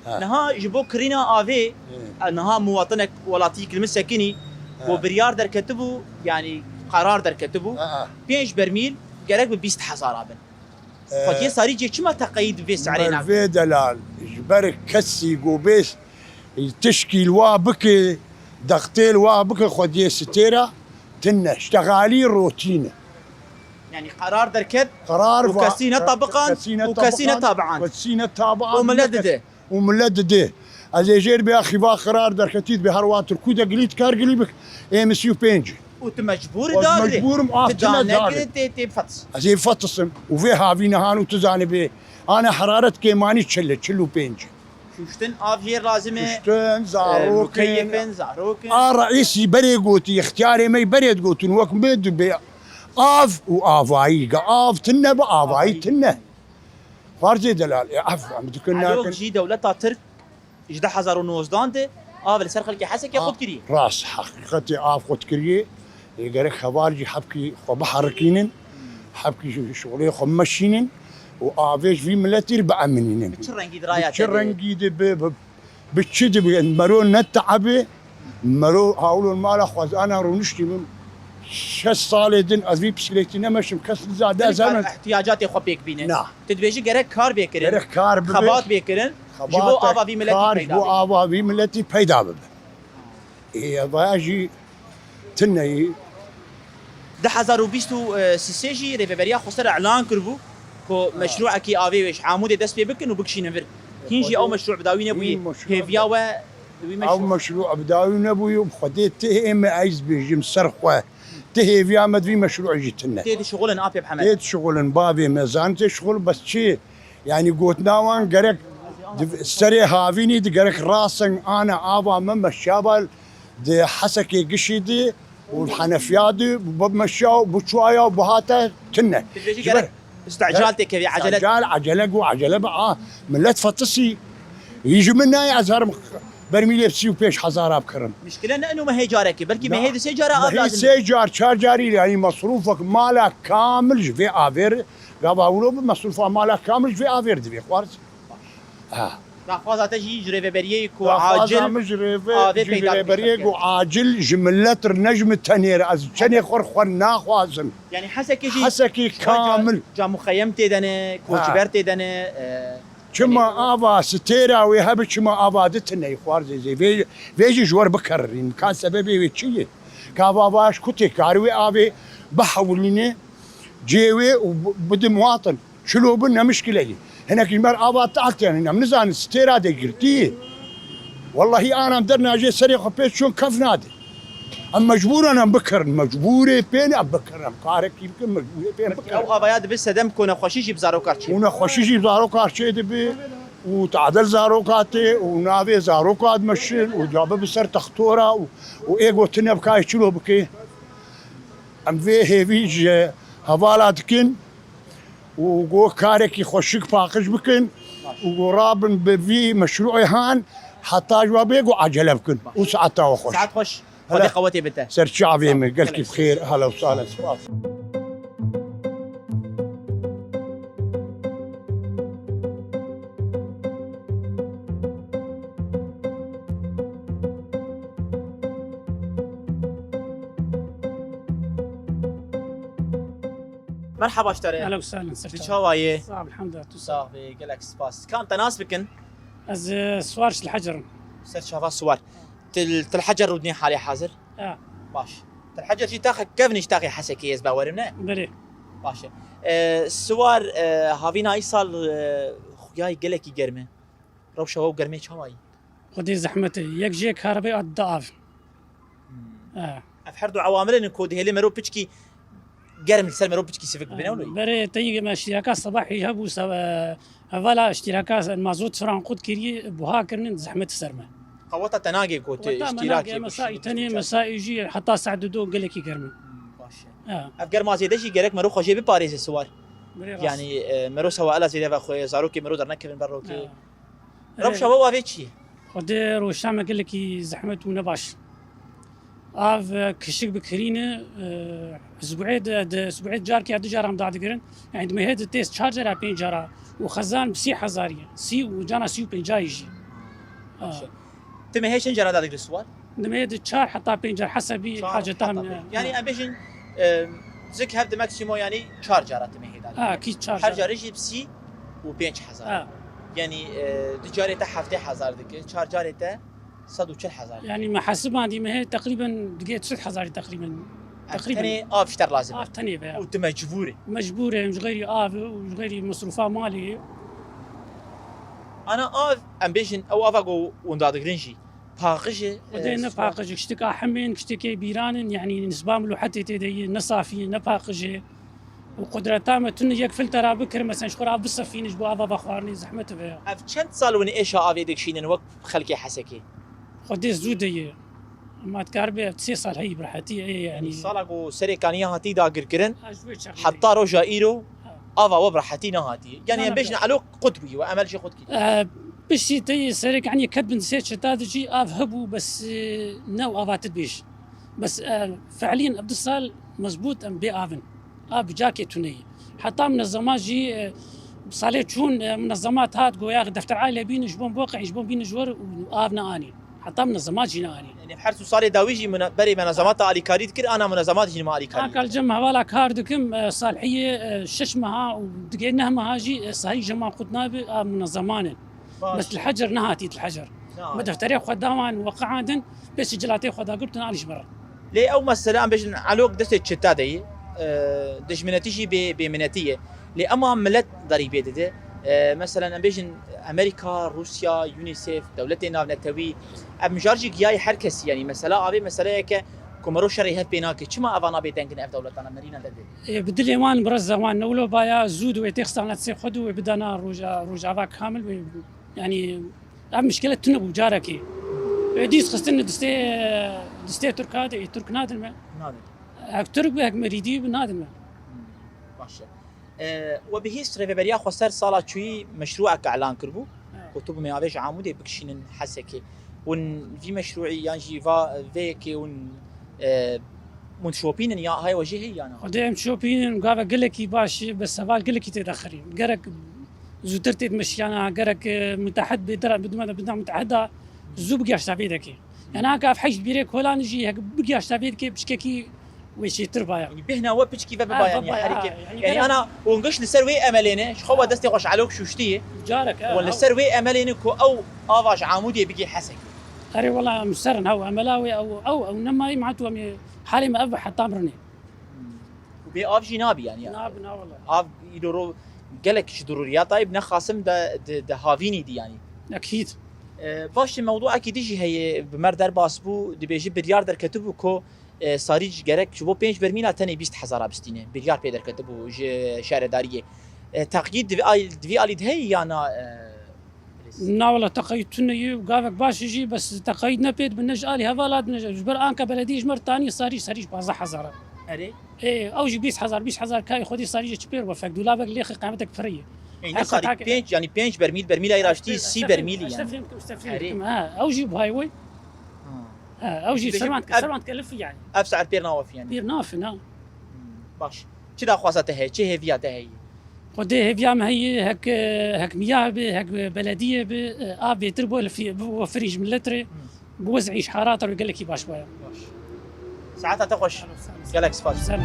Aha. Ha. Niha ji bo kirîna avê, Hı. niha muwatinek welatî li min sekinî, Ha. ku biryar derketibû, yani karar derketibû, Ha, ha. pênc bermîl gerek bi bîst hezara bin. Ee, Xwediyê sarî cê çima teqeyî di vê serê Mervê nakî? Delal, ji ber kesî ku bê tişkî li wa bike, dextê li wa bike, xwediyê sitêra tune, ştexalî rotîne. Yani karar derket Karar û va-, kesî ne ke-, tabiqan kesî ne û kesî ne tabiqan, tabian. Kesî ne tabian, Û millet ne kes-, dide. û millet dide. Ez ê jêr bê axî va karar derketî dibe her wa Tirkû de gilî dikar gilî bik. Ê min sî û pênc. Û tu mecbûr Û ez dagirê. mecbûrim, ah, Tu tine dagirê. danekirê tê, tê fetis. Ez ê fetisim. Û vê havî nihan û tu zanî bê. Ana heraret kêmanî çil e, çil û pênc. Şuştin av jê lazim e. Şuştin, Ee, zarokên. mukeyefin, zarokin. A reîsî berê gotî, ixtiyarê me berê digotin, wek me dibê av û avayî. Ge av tine bi avayî Avayî. tine. Xwarzê delal, e, ev em dikin Elok nakin. jî dewleta Tirk ji du hezar û nozdan de av li ser xelkê Hesekê Ha, xurt kiriye. rast, heqîqetê av xurt kiriye. Ê, gerek heval jî hebkî xwe biherikînin, hebkî ji şixulê xwe bimeşînin û avê ji vî miletî re bieminînin. Bi çi rengî di raya Bi çi te de? rengî de bi, bi, bi çi de bi? Mero ne teebe, mero hawlo mala xwezana rûniştî min. Şeş salê din ez vî pişilekî nemeşim, kes niza de Dilka zeme. ihtiyacatê xwe pêk bîne. Na. Tu dibêjî gerek kar bê kirin, Gerek kar bibe. xebat bê kirin, ji bo Xebata ava vî miletî kar, peyda ji bo bê. ava vî miletî peyda bibe. Ê, vaya jî tune yî. Du hezar û bîst û sê jî Rêveberiya Xweser îlan kiribû ku Ha. meşrûekî avê wê ji Amûdê dest pê bikin û bikişînin vir. Hîn jî ew Xwedê meşrû bi dawî nebûyî. Hîn meşrû Hêviya we wî Ew meşrû meşrû bi dawî nebûyî û Xwedê ti hê me ez bêjim ser xwe. Ti hêviya me di vî meşrûê jî tune. Tê dişixulin apê Mihemed. Tê dişixulin bavê me zan tê şixul bes çi? Yani gotina wan gerek di serê havînî di gerek rasin ana ava me meşaba di Hesekê gişî di û li Henefiya di bi meşa û bi çuwaya û bi hate tune. Tu dibêjî Ji gerek ber- istical têkevî, ecele. Istical, ecele got, ecele bi a millet fetisî. Hî ji min nayê ez herim bermîlê bi sî û pênc hezara bikirim. Mişkile ne eno me hê carekê, belkî me Na. hê di sê cara av Me hê lazim. sê car, çar carî, yani masrûfek mala kamil ji vê avê re, gava wilo bi masrûfa mala kamil ji vê avê re divê xwarz. Ha. Daxwaza te jî ji rêveberiyê ku Daxwaza acil min ji rêve-, avê ji peyda rêberiyê bike. ku acil ji millet re, ne ji min tenê re, ez çenê xwe re xwe naxwazim. Yani Hesekê jî Hesekê çiqa ca-, kamil. ca muxeyem tê de ne, Ha. koçber tê de ne, e, Çima yani ava sitêra wê hebe, çima ava di tine yî xwarzê zê. Vê, vê jî ji we re bikerrîn. Ka sebebê wê çi ye? Ka ava va ji ku tê karî wê avê bihewlîne, Cê wê û bi-, bidin watin. Çilo bin ne mişkile ye. Hinekî ji ber ava te hatiyan, em nizanin stêra de girtî. Wellahî anam dernajê serê xwe pê çûn kef nade. Em mecbûr in em bikirin, mecbûrê pê ne em bikirin, em karekî bikin, mecbûrê pê em bikirin. Ew avaya dibe sedem ku nexweşî jî bi zaroka çê. Û nexweşî jî bi zaroka çê dibe û tadel zaroka tê û navê zaroka dimeşin û cabe bi ser textora û, û ê gotine bi kayê çilo bike. Em vê hêvî ji hevala dikin û go karekî xweşik paqij bikin û go rabin bi vî meşrûê han heta ji we bê go acele bikin û saeta we xweş. Saet xweş. Hele. Xwedê qewetê bide. Ser çavê min, gelkî bi xêr, hele û sale, spas. Merhaba ji te re. Ehlen û sehlen, ser çav. Tu çawa yî? Sax, elhamdülillah, tu sax. Sax bî, gelek spas. Kam te nas bikin? Ez, e, Siwar ji Til Hecer im. Ser çava Siwar. Til, Til Hecer rûdinê halê hazir? Ha. Baş. Til Hecer jî taxek kevn e ji taxê Hesekê, ez bawerim, ne? Belê. Baş e. E, Siwar, e, havîna îsal, e, xuya gelekî germ e. Rewşa we û germê çawa yî? Xwedê zehmet e. Yek jê karibê a dide av. Hmm. E. Ev her du ewamilên ku dihêlê mero piçkî germ li ser mero piçkî sivik bibîne wilo yî? Berê teyî me îştîraka sebahî hebû, se-, e, hevala îştîraka mazot firan qut kirî, buha kirinin zehmet ser me. Qeweta te nagê ku tu îştîrakê bişînî, tenê mesai jî heta saet dudo gelekî germ e. Hmm, baş e. Ha. Ev germa zêde jî gerek mero xwe jê biparêze Siwar. Berê rast. Yanî, e, mero sewaela zêde vexwe, zarokê mero dernekevin ber rokê. Ha. Rewşa we û avê çi ye? Xwedê rewşa me gelekî zehmet û ne baş. Av, e, kişik bi kirîn e, e, sibûê de, de, sibûê carkê ya du caran dadigirin. Yani di mehê de têz çar cara, pênc cara û xezan bi sî hezarî ye. Sî û cana sî û pêncayî jî. Ha. Baş e. Ti mehê çend cara dadigire Siwar? Di mehê de çar heta pênc car hesebî haceta min. Çar heta pênc. Yani em bêjin, e, zik hev di maksimo yani çar cara ti mehê dadigire. Ha, kî çar cara. Her carê jî bi sî û pênc hezar. Ha. Yani, e, di carê te heftê hezar dike, çar carê te sed û çil hezar. Yani me hesibandî mehê teqrîben digê çil hezarî teqrîben. Ev teqrîben. Tenê av ji te re lazim e. Av tenê be. Û tu mecbûr î. Mecbûr im ji xeyrî av û ji xeyrî mesrûfa malê. Ana av, em bêjin, ew ava ku hûn dadigirin jî paqij e. Xwedê, e, ne paqij e, kiştika hemên, kiştikê bîran in, yanî nisba milûhetê tê de ye, ne safî ye, ne paqij e. Û qudreta me tune yek filtera bikir, mesela ji xwe re av bisefîne, ji bo ava vexwarinê zehmet be ya. Ev çend sal hûn êşa avê dikişînin wek xelkê Hesekê? Xwedê zû de ye. Ema dikaribe ev sê sal heyî bi rehetî, ê, yanî. Sala ku Serê Kaniyê hatî dagirkirin, ha, ji wê çaxê heta roja îro, ha, ava we bi rehetî nehatî. Yanî, na, em na, bêjin na. Elo qut bûyî we, emel jî qut kiriye. E, piştî teyê Serê Kaniyê ket bin sê çeta de jî av hebû, bes, e, ne ew ava tu dibêj. Bes, e, fe'lîn ev du sal mezbût em bê av in. Av bi cakê tune ye. Heta minezema jî, e, salê çûn, e, minezemat hat goya defter aile bînin ji bo weqî, ji bo bînin ji wir û av neanî. Heta minezemat jî neanî. Yani her su salê dawî jî mine-, berê minezemata alîkarî dikir, ana minezemat jî nima alîkarî. Anka li cem hevala kar dikim, e, salhiyê, e, şeş meha û digê neh meha jî, e, sahî jema qut nabe, a minezeman in. Baş. Bes li Hecer nehatî, li Hecer. Nehatî. Me defterê xwe dawan weqiandin, pê sicilatê xwe dagirtin, anî ji me re. Lê ew mesele, em bêjin, elok destê çeta de ye, e, dijminetî jî bê, bêminetî ye. Lê ema milet derîbê dide, e, meselen, em bêjin, Amerîka, Rûsya, UNICEF, dewletê navnetewî, ev mijar jî giyayê her kesî, yanî mesela avê meseleyeke ku mero şerê hev pê nake. Çima eva nabê dengin ev dewletana merîna derdê? Ê, bi dilê wan, bi reza wan, ne wilo baya zû di wê têxistana destê xwe de wê bidana roja, rojava kamil wê, yanî ev mişkile tune bû carekê. Wê dîs xistin distê, distê Tirka de, ê, Tirk nadin me. Nadin. Hek Tirk be, hek merîdî be, nadin me. Hmm, baş e. E, we bihîst rêveberiya xweser sala çûyî meşrûek îlan kiribû, ha, ku tu bimê avê ji Amûdê bikişînin Hesekê. Hûn vî meşrûî yan jî va vê yekê hûn, e, hûn şopînin ya hay we jê heye ya na? Xwedê em şopînin, gava gelekî baş, bes heval gelekî tê de xirî. Gerek zûtir tê dimeşiyana, gerek, e, mutehed bê dera, bidme de bidna muteheda, zû bigiya ji tavê dekê. Yani anka ev heyş bîrê kolan jî hek bigiya ji tavê dikê pişkekî wê çêtir baya. Yanî bêhna we piçkî ve biba, ha, yanî biba, herikê. Ha, yanî yanî gerek ana hûn giş li ser wê emelê ne, ji xwe we destê xwe ji elok şûştiyê. Carek, ha, hûn li ser wê emelê ne ku ew ava ji Amûdê bigê Hesekê. Erê wela em ser in, ew emela wê, ew, ew, ew nemayî, ma tu em ê halê me ev be heta mirinê. Hmm. Û Bê av jî nabî yanî. Nabî, na wele. Av îro ro gelek ji dirûriyata yê bi nexasim de, de, de havînî dî yanî. Ekîd. E, baş e, mewduekî dî jî heye, bi me re derbas bû, dibêje biryar derketibû ku, e, sarîc gerek ji bo pênc bermîla tenê bîst hezara bistîne. Biryar pê derketibû ji şaredariyê. E, teqyîd di vî al-, di vî alî de heye ya na, e, Birêz? Na wele, teqeyîd tune ye, gavek baş e jî, bes teqeyîd ne pê dibe, ne ji alî hevala de, ne ji, ji ber anka belediyê ji me re tanî sarî, sarî ji pazdeh hezar e. Erê? Ê, ew jî bîst hezar, bîst hezar kayê xwedî sarî ji çi pê re we fek, dûlavek lêxê qemetek pire ye. Ey, ne sarî, pênc, yanî pênc bermîl, bermîla îra ji tî sî bermîl e yanî. Erê. Ew jî buhay we. Ha. Ha, ew jî servan dike, servan dike lif yanî. Ev saet pêr nawe fî yanî. Pêr nafe, na. Hmm, baş. Çi daxwaza te heye? Çi hêviya te heye? Xwedê hêviya me heye, hek, hek miya be, hek belediyê be, av bêtir bo li fî-, bo firî ji milet re, Hmm. bo wez'î ji harata re gelekî baş baya. Baş. Saeta te xweş. Gelek spas. Sen.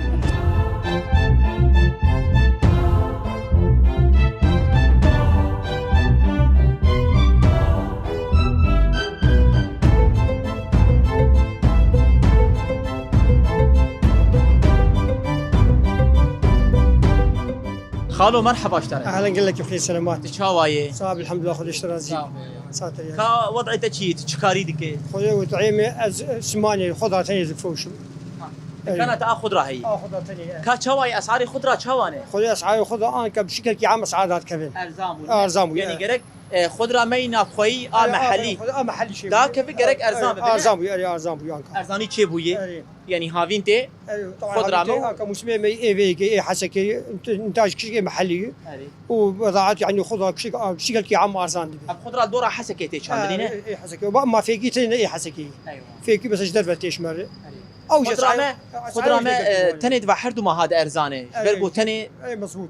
Xalo, merheba ji te re. Ehlen, gelekî xêr, selamet. Tu çawa yî? Sağ ol, elhamdülillah, Xwedê ji te razî. Sağ ol. Sağ ol. Ka wed'ê te çi yî? Tu çi karî dikî? Xwedê wed'ê me, ez, e, simanê xwe da tenê dikevşim. Ha. Dikana te a xwe dira heye? A xwe da tenê, e. Ka çawa yî, esarê xwe dira çawa ne? Xwedê esarê xwe da anka bi şikelkî am esar da dikevin. Erzan bû. Erzan bû, yanî e. Gerek, e, xwe dira me yî navxweyî a mehellî. A mehellî şey. Da keve gerek erzan be, bine? Erzan bû, erê, erzan bû anka. Erzanî çê bûye? Erê. Yanî havîn tê? Erê, taban xwe dira havîn tê, me? Anka musmê me yî ê vê yê, ê Hesekê, ntaj kişkê mehellî yî. Erê. Û vezaet, yanî xwe da kişk-, a, kişkelkî am arzan dibe. Ev xwe dira li dora Hesekê tê çandinî ne? Erê, ê Hesekê. Ba, ma fêkî tê ne ê Hesekê. Eywa. Fêkî bes ji derve tê ji me re. Erê. Ew jî xwe dira me, xwe dira me, e, tenê di va her du meha de erzan e. Ji ber ku tenê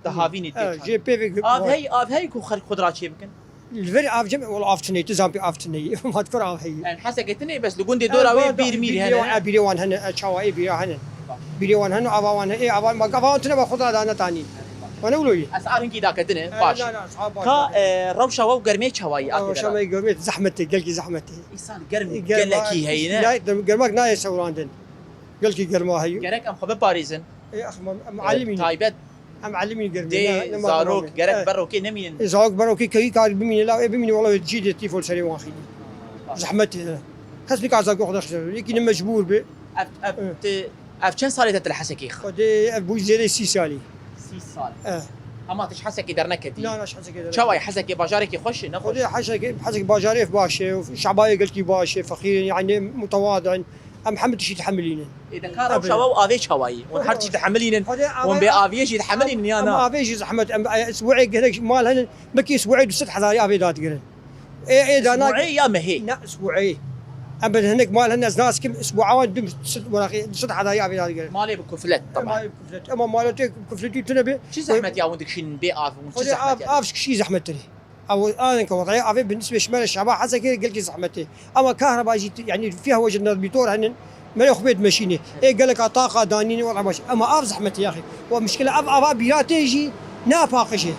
di havînê tê çandinî. Jê pê ve. Av hey, av hey ku xelk xwe dira çê bikin? Li vir av cem, wala av tune ye, tu zan pê av tune ye. Ma tu kur av heye. Yani Hesekê tune ye, bes li gundê dora wê bîr mîr hene. Bîrê wan, bîrê wan hene, e, çawa ê bîra hene. Bîrê wan hene, ava wan hene, ê ava wan, ava wan tune, ba xwe da da netanî. Wana wilo ye. Ez a hingî daketin e, baş. Ka, e, rewşa we û germê çawa ye? Rewşa me germê zehmet e, gelkî zehmet e. Îsal germ, gelekî heye ne? Germak nayê sewrandin. Gelkî germa heye. Gerek em xwe biparêzin. Ê, ex, em, em alimî ne. Taybet. Em alimî ne germê. Dê, zarok, gerek berokê nemînin. Ê, zarok berokê keyî kar bimîne, la ê bimîne, wala cî dê tîfol serê wan xînî. Zehmet e. Kes nikar zarokê xwe dexşe. Yekî ne mecbûr be. Ev, ev, ti, ev çend salê te li Hesekê xwe? Xwedê ev bû zêrê sî salî. Sî sal. E. Hema tu ji Hesekê derneketî. Na, na, ji Hesekê derneketî. Çawa ye Hesekê bajarekî xweş e, ne xweş? Xwedê Hesekê, Hesekê bajarê baş e, şebayê gelkî baş e, feqîr in, yani mutewadi in. Em hemî tiştî dihemilînin. Ê, de ka rewşa we û avê çawa ye? Hûn her tiştî dihemilînin? Hûn bê aviyê jî dihemilînin ya na? Em avê jî zehmet, em, e, isbuê gerek mal hene, belkî isbuê du sed hezarî avê dadigirin. Ê, ê, dana. Isbuê ya mehê? Na, isbuê. Em bi hinek mal hene, ez nas kim, isbuê wan du sed, du sed hezarî avê dadigirin. Malê bi kuflet, taban. Malê bi kuflet. Ema malê te kufletî tune be. Çi zehmet ya hûn dikişînin bê av, hûn çi zehmet ya? Av, av kişî zehmet tune. Ew aneke wed'ê avê bi nisbê ji me re şaba Hesekê gelkî zehmet e. Ema kahreba jî, yanî fîha wecid naz mîtor henin, me lê xwe bê dimeşînê. Ê geleka taqa danînê, wela baş. Ema av zehmet e yaxî. Wa mişkile ev ava bîra tê jî ne paqij e. Ne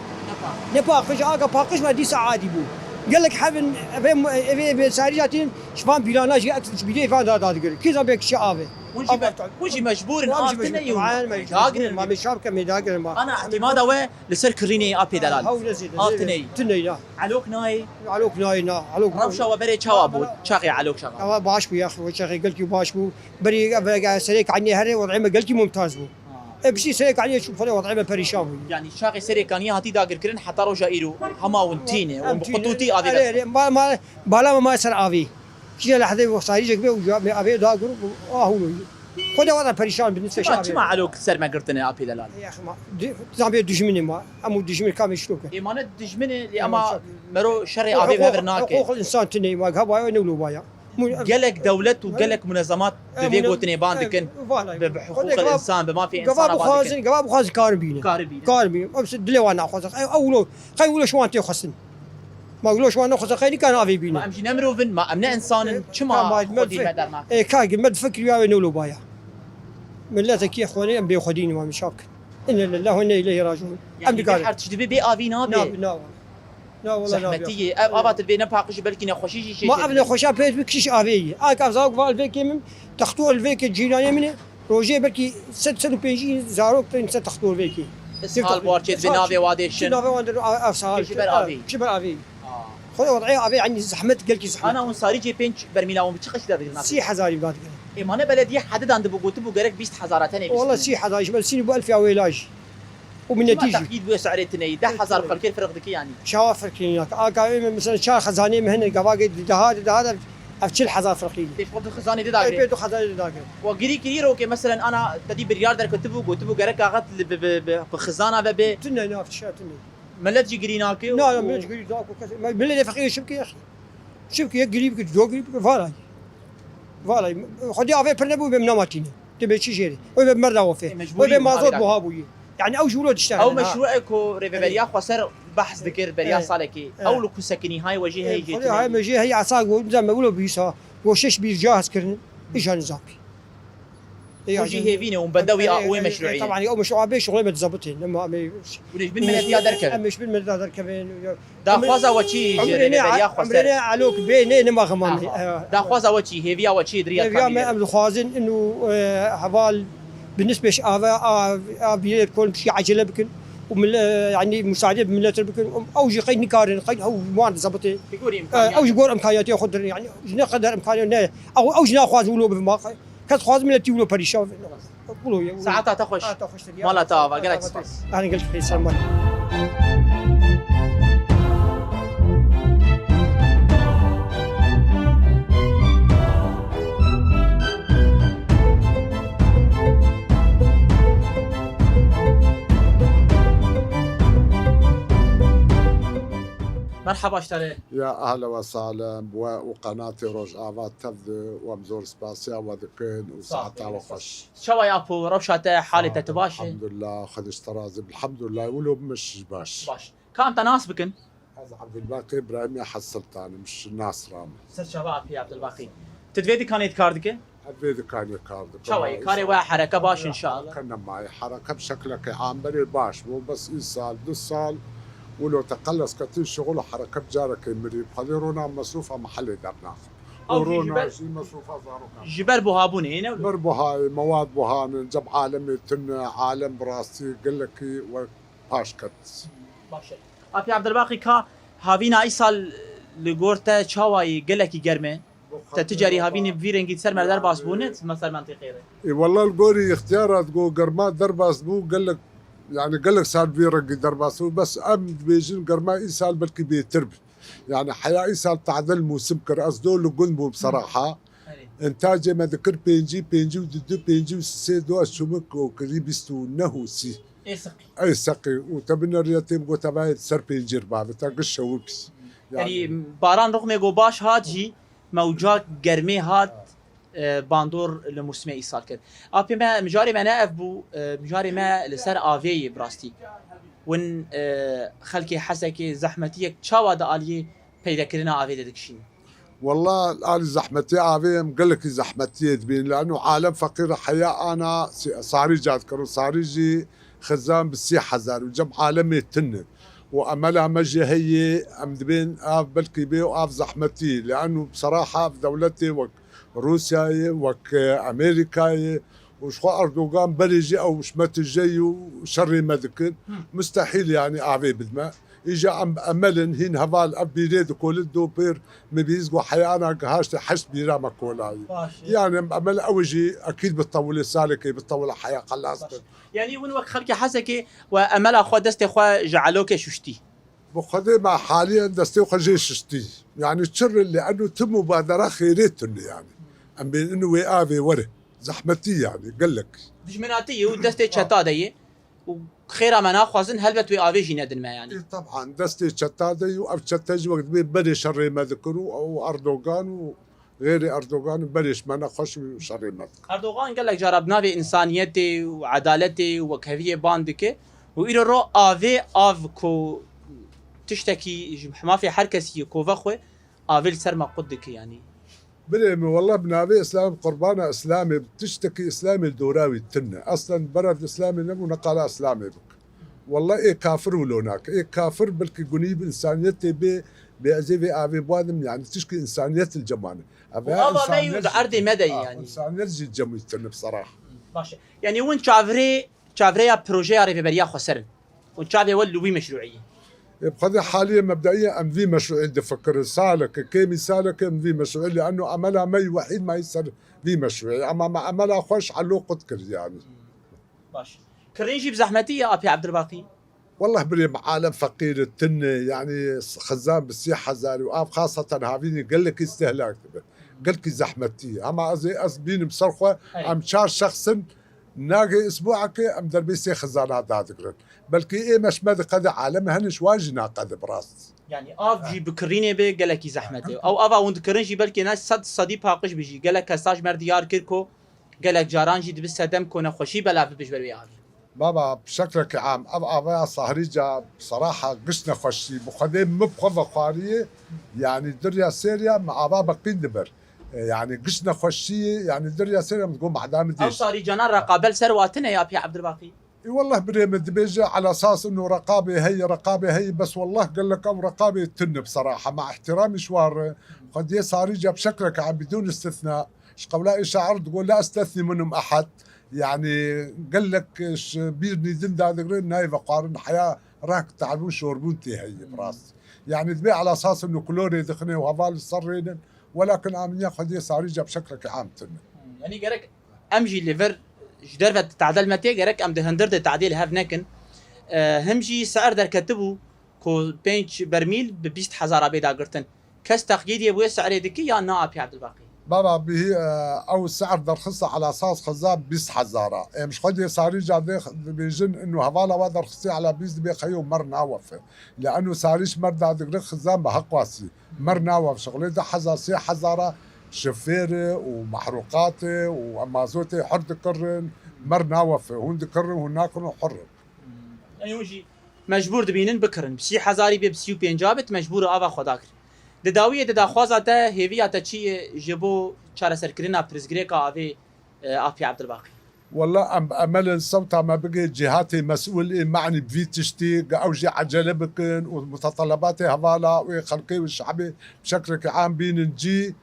paqij. Ne paqij, aga paqij me dîsa adî bû. Gelek hev in, evê, evê, evê sarî jatîn, ji van bîrana jî, ek ji bîrê van da, da digirin. Kî zan bê kişî av e. Hûn jî me-, hûn jî mecbûr in, av tine yû. Dagrin. Ma me şab ke me dagrin ma. Ana îtimada we Li ser kirînê apê delal. Hewl ez ê de. Av tine ye. Tine ye, na. Elok nayê? Elok nayê, na. Elok. Rewşa we berê çawa bû? Çaxê Elok çaxa? Ewa baş bû ya, xwe çaxê gelkî baş bû. Berî, e, serê kaniyê herê, wed'ê me gelkî mumtaz bû. Ha. E, piştî serê kaniyê çû, xwe wed'ê me perîşan bû. Yani çaxê serê kaniyê hatî dagirkirin heta roja îro hema hûn tîne, hûn bi qutûtî avê de. Erê, erê, ma, ma, bala me ma ser avê. Kîja lehzê sarîcek be û me avê dagir û ahûlo. Xwedê wada perîşan bin, çima, çima Elok ser me girtine apê delal? Ê, axê ma, di-, zan bê dijminê ma, em û dijmin kamê şiroke. Ê, ma ne dijminê, lê ema mero şerê avê bi hev re nake. Hiqûq insan tune ma, gava ne wilo baya. Gelek dewlet û gelek munezemat bi vê gotinê ban dikin. Bi, bi hiqûq insan, bi mafê insana ban dikin. Gava bixwazin, gava bixwazin karin bînin. Karin bînin. Karin bînin. Em dilê wan naxwazin. Ew, ew wilo, qey wilo şiwan tê xwestin. Ma wilo şiwan nexwazin, qey nikan avê bînin. Ma em jî ne mirov in, ma em ne insan in, çima xwedî me dernake? Ê, ka me difikirî ya wê ne wilo baya. Milletekî xwenê em bêxwedî ne, ma min şak. Inna lillahi ve inna ileyhi raciun. Em dikarin. Her tişt divê bê avî nabe. Na, na, na, wala nabe. Zehmetî ye. Ev ava tu divê ne paqij, belkî nexweşî jî çêkê. Ma ev nexweşa pê bi kişîş avê ye. Ak ev zak val vê kê min, texto el vê kê cîranê min e. Rojê belkî sed, sed û pêncî zarok tên ser textorvekî. Ishal bar çê dibê, navê wan dê şin. Navê wan dê ev sahal. Ji ber avê. Ji ber avê. Xwedê wed'ê avê, yanî zehmet, gelkî zehmet. Ana hûn sarî cê pênc bermîla wan bi çi qeşî dadigirin? Sî hezarî dadigirin. Ê mane belediye hedidan dibo, gotibo gerek bîst hezar tene bîst. Wala sî hezarî ji ber sînî bû elfê awê laj. Û minetî jî. Çima teqyîd bûye si'rê tineyî? Deh hezar xelkê firq dikî yanî. Çawa firqî nake? Aka ê me mesela çar xezanê me hene, gavagê di daha, di daha de ev çil hezar firqî. Pê xwe di xizanê di dagirê. Pê du xezanê di dagirê. Wa girî kirî ro ke meselen ana te dî biryar derketibû, gotibû gerek axet li bi, bi, bi, bi xizana ve bê. Tune ne, ev tişa tune. Millet jî girî nake. Na, na, millet jî girî nake. Kes, me, millet ê feqîrê çi bike ya xî? Çi bike, ya girî bike, do girî bike, vara. Vara. Xwedî avê pir nebû, bê min namatîne. Dibê çi jêrê? Wê be merda wefê. E, mecbûrî. Wê be mazot buha bûyî. Yani ew ji wilo diştexilin. Ew meşrû e ku rêveberiya xweser behs dikir beriya salekê. Ew li ku sekinî hay we jî heyî jê. Hay me jê heyî esa go, nizam me wilo bîsa. Go şeş bîr cihaz kirin. Îja nizam. Ew jî hêvî ne û bende wî a wê meşrûî. Taban ew meşrû a bê şuxulê me dizabitê. Nema em ê. Hûn ê ji bin miletiya derkevin. Em ê ji bin miletiya derkevin. Daxwaza we çi ji rêveberiya xweser? Emrê ne alok bê ne nema xeman. Daxwaza we çi, hêviya we çi, diriya kamî? Hêviya me em dixwazin inu, e, heval bi nisbê ava, a, a bîrê kon pişî acele bikin û mil-, e, yani musaade bi millet bikin. Ew jî qey nikarin, qey ew wan zabitê. Ew jî gor imkaniyatê xwe dirin, yani ji ne qeder imkaniyat ne. Ew, ew jî naxwazin wilo bi ma. Kes xwaz miletî wilo perîşan. Saeta te xweş. Saeta xweş. Mala te ava, gelek spas. Anî gelek xêr, sermane. Merhaba ji te re. Ya ehlen we sehlen, we û qenatê Rojava tev de, we em zor spasiya we dikin û saeta we xweş. Çawa ye apo, rewşa te, halê te, tu baş î? Elhamdulillah, Xwedê ji te razî be. Elhamdulillah, wilo min jî baş. Baş. Ka em te nas bikin? Ez Ebdulbaqî Îbrahîm ya Hes Sultan im, ji Nasra me. Ser çava apî Ebdulbaqî. Tu di vê dikanê de kar dike? Ez vê dikanê kar dikim. Çawa ye? Karê we hereke baş inşallah. Hereke nema ye. Hereke bi şeklekê amberê baş bû. Bes îsal, du sal, wilo te qeles ketî şixul û hereke bi carekê mirî. Xwedê rona mesrûfa mehellê dernaxin. Û rona jî mesrûfa zarokan. Ji ber buhabûnê, ne? Ber buhayê, mewad buhanin, cem alemê tune, alem bi rastî gelekî we paş ket. Baş e. Apî Ebdulbaqî ka havîna îsal li gor te çawa ye, gelekî germ e? Te tu carî havînê bi vî rengî ser me derbas bûne, me ser mentîqê re? Ê, wela li gorî îxtiyara digo germa derbas bû, gelek, yani gelek sal bi vî rengî derbas bû. Bes em dibêjin germa îsal belkî bêtir bi. Yani heya îsal tadil mûsim kir. Ez do li gund bûm seraha. Erê. Întacê me dikir pêncî, pêncî û du, pêncî û sê do ez çûmik û kirî bîst û neh û sî. Ê seqî. Ey seqî. Û te binerî tê bigot te vayê ser pêncî re bavê te giş şewibî. Erê, baran rixmê go baş hat jî mewca germê hat, e, bandor li mûsimê îsal kir. Apê me, mijarê me ne ev bû, e, mijarê me li ser avê yê bi rastî. Win, e, xelkê Hesekê zehmetiyek çawa di aliyê peydekirina avê de dikişînin? Wela alî zehmetê avê em gelekî zehmetiyê dibînin. Lano alem feqîr e, heya ana si-, sarî ca dikir û sarî jî xizan bi sî hezar û cem alemê tune. Û emela me jî heye, em dibên av belkî bê û av zehmetî. Lano bi seraha ev dewletê wek Rûsyayê, wek, e, Amerîkayê û ji xwe Erdogan berê jî ew ji me tije yî û şerê me dikin. Mustehîl yanî avê bidme. Îja em emelin hîn heval ev bîrê dikolin do pêr me bîst go heyana gihaştê heşt bîra me kolayî. Baş e. Yani em emel ew jî ekîd bi tewilê salekê bi tewila heya xelas bin. Yani hûn wek xelkê Hesekê we emela xwe destê xwe ji elokê şuştî? Bi Xwedê me haliyen destê xwe jê şiştî. Yani çi re li eno tu mubadera xêrê tune yani. Em bên ino wê avê were. Zehmetî yani gelek. Dijminatî ye û destê çeta de ye. Û xêra me naxwazin, helbet wê avê jî nedin me, yanî. Ê, teban, destê çeta de yû, ev çete jî wek dibê berê şerê me dikir û, û Erdogan û xêrê Erdogan û berê ji me nexweş û şerê me dikir. Erdogan gelek cara bi navê însaniyetê û edaletê û wekheviyê ban dike û îro ro avê av ku tiştekî ji mafê her kesî ye ku vexwe, avê li ser me qut dike, yanî. Birê min, wela bi navê Îslam, qurbana Îslamê, tiştekî Îslamê li dora wî tune. Eslen berev Îslamê nebû, neqala Îslamê bik. Wela ê kafir wilo nake. Ê kafir belkî gunî bi însaniyetê bê, bê ez ê vê avê biwadim, yani tişkî însaniyet li cem wan e. Ev û ava me yû di erdê me de ye, yani. Însaniyet jî cem wî tune bi serah. Baş e. Yanî hûn çavrê, çavreya projeya Rêveberiya Xweser in. Hûn çavê we li wî meşrûî ye. Ê, bi xwedê haliyê mebdeî em vî meşrûî difikirin. Saleke, kêmî saleke em vî meşrûî. Li eno emela me yî wehîd me yî ser vî meşrûî. Ema me emela xweş elo qut kir yanî. Baş. Kirîn jî bi zehmetî ye Apî Ebdilbaqî? Wellah birê min alem feqîr e, tune, yanî xizan bi sî hezar û av xaseten havînî gelekî istehlak dibe. Gelekî zehmetî ye. Hema ez ê, ez bînim ser xwe, Hey. em çar şexs in, nagê isbuekê em derbê sê xizana dadigrin. Belkî ê meşme di qede alem hene ji wan jî naqede bi rast. Yanî av jî bi kirînê be gelekî zehmet e. Ew ava hûn dikirin jî belkî ne sed sedî paqij be jî. Gelek kesaj mer diyar kir ku gelek caran jî dibe sedem ku nexweşî belav bibe ji ber wê avê. Baba, bi şeklekî am, ev avaya Sahrîca, bi seraha giş nexweşî, bi xwedê min bi xwe vexwariyê, yanî diriya sêriya min ava beqîn dibir. E, yanî giş nexweşî, yanî diriya sêriya min digot madam Ew dêş. Sahrîcana reqabel ser wa tune ya Apî Ebdilbaqî? Ê, wellah birê min dibêje, ala esas ino reqabê heye, reqabê heye, bes wellah gelek ew reqabê tune bi seraha. Ma ihtiramî ji wan re, xwediyê Sahrîca bi şeklekî am bidûn istithna, ji qewla ê şair digot, "La estethni minhum ehad." Yanî gelek ji bîrnî din dadigrin, nayê vexwarin heya rehk terbûn şorbûn tê heye bi rast. Yanî dibê ala esas ino kulorê dixine û heval li ser rênin, welakin aminiya xwediyê Sahrîca bi şeklekî am tune. Yanî gerek em jî li vir ji derve tadel me tê, gerek em di hundir de tadê li hev nekin. E, him jî sier derketibû ku pênc bermîl bi bîst hezara bê dagirtin. Kes teqyîdiyê bi wê si'rê dikî ya na Apî Ebdilbaqî? Baba bihî, e, ew si'r derxiste ala esas xizan bîst hezara. Em ji xwediyê Sahrîca dê dibêjin ino hevala we derxistî ala bîst dibê xeyo mer nawefe. Li eno Sahrîc mer dadigre xizan bi heqwasî. Mer nawefe. Şixulê du hezar sê hezara şifêre û mehrûqatê û mazotê hur dikirin. Mer nawefe. Hûn dikirin, hûn nakirin, hur in. Yanî hûn jî mecbûr dibînin bikirin. Bi sî hezarî bê, bi sî û pênca bit, mecbûr ava xwe dakir. Di dawiyê de daxwaza te, hêviya te çi ye ji bo çareserkirina pirsgirêka avê, e, Apî Ebdilbaqî? Wela em bi emelin sewta me bigê cîhatê mesûl ê, manî bi vî tiştî, ge ew jî ecele bikin û mutetelebatê hevala wê xelkê û şebê bi şeklekî am bînin cî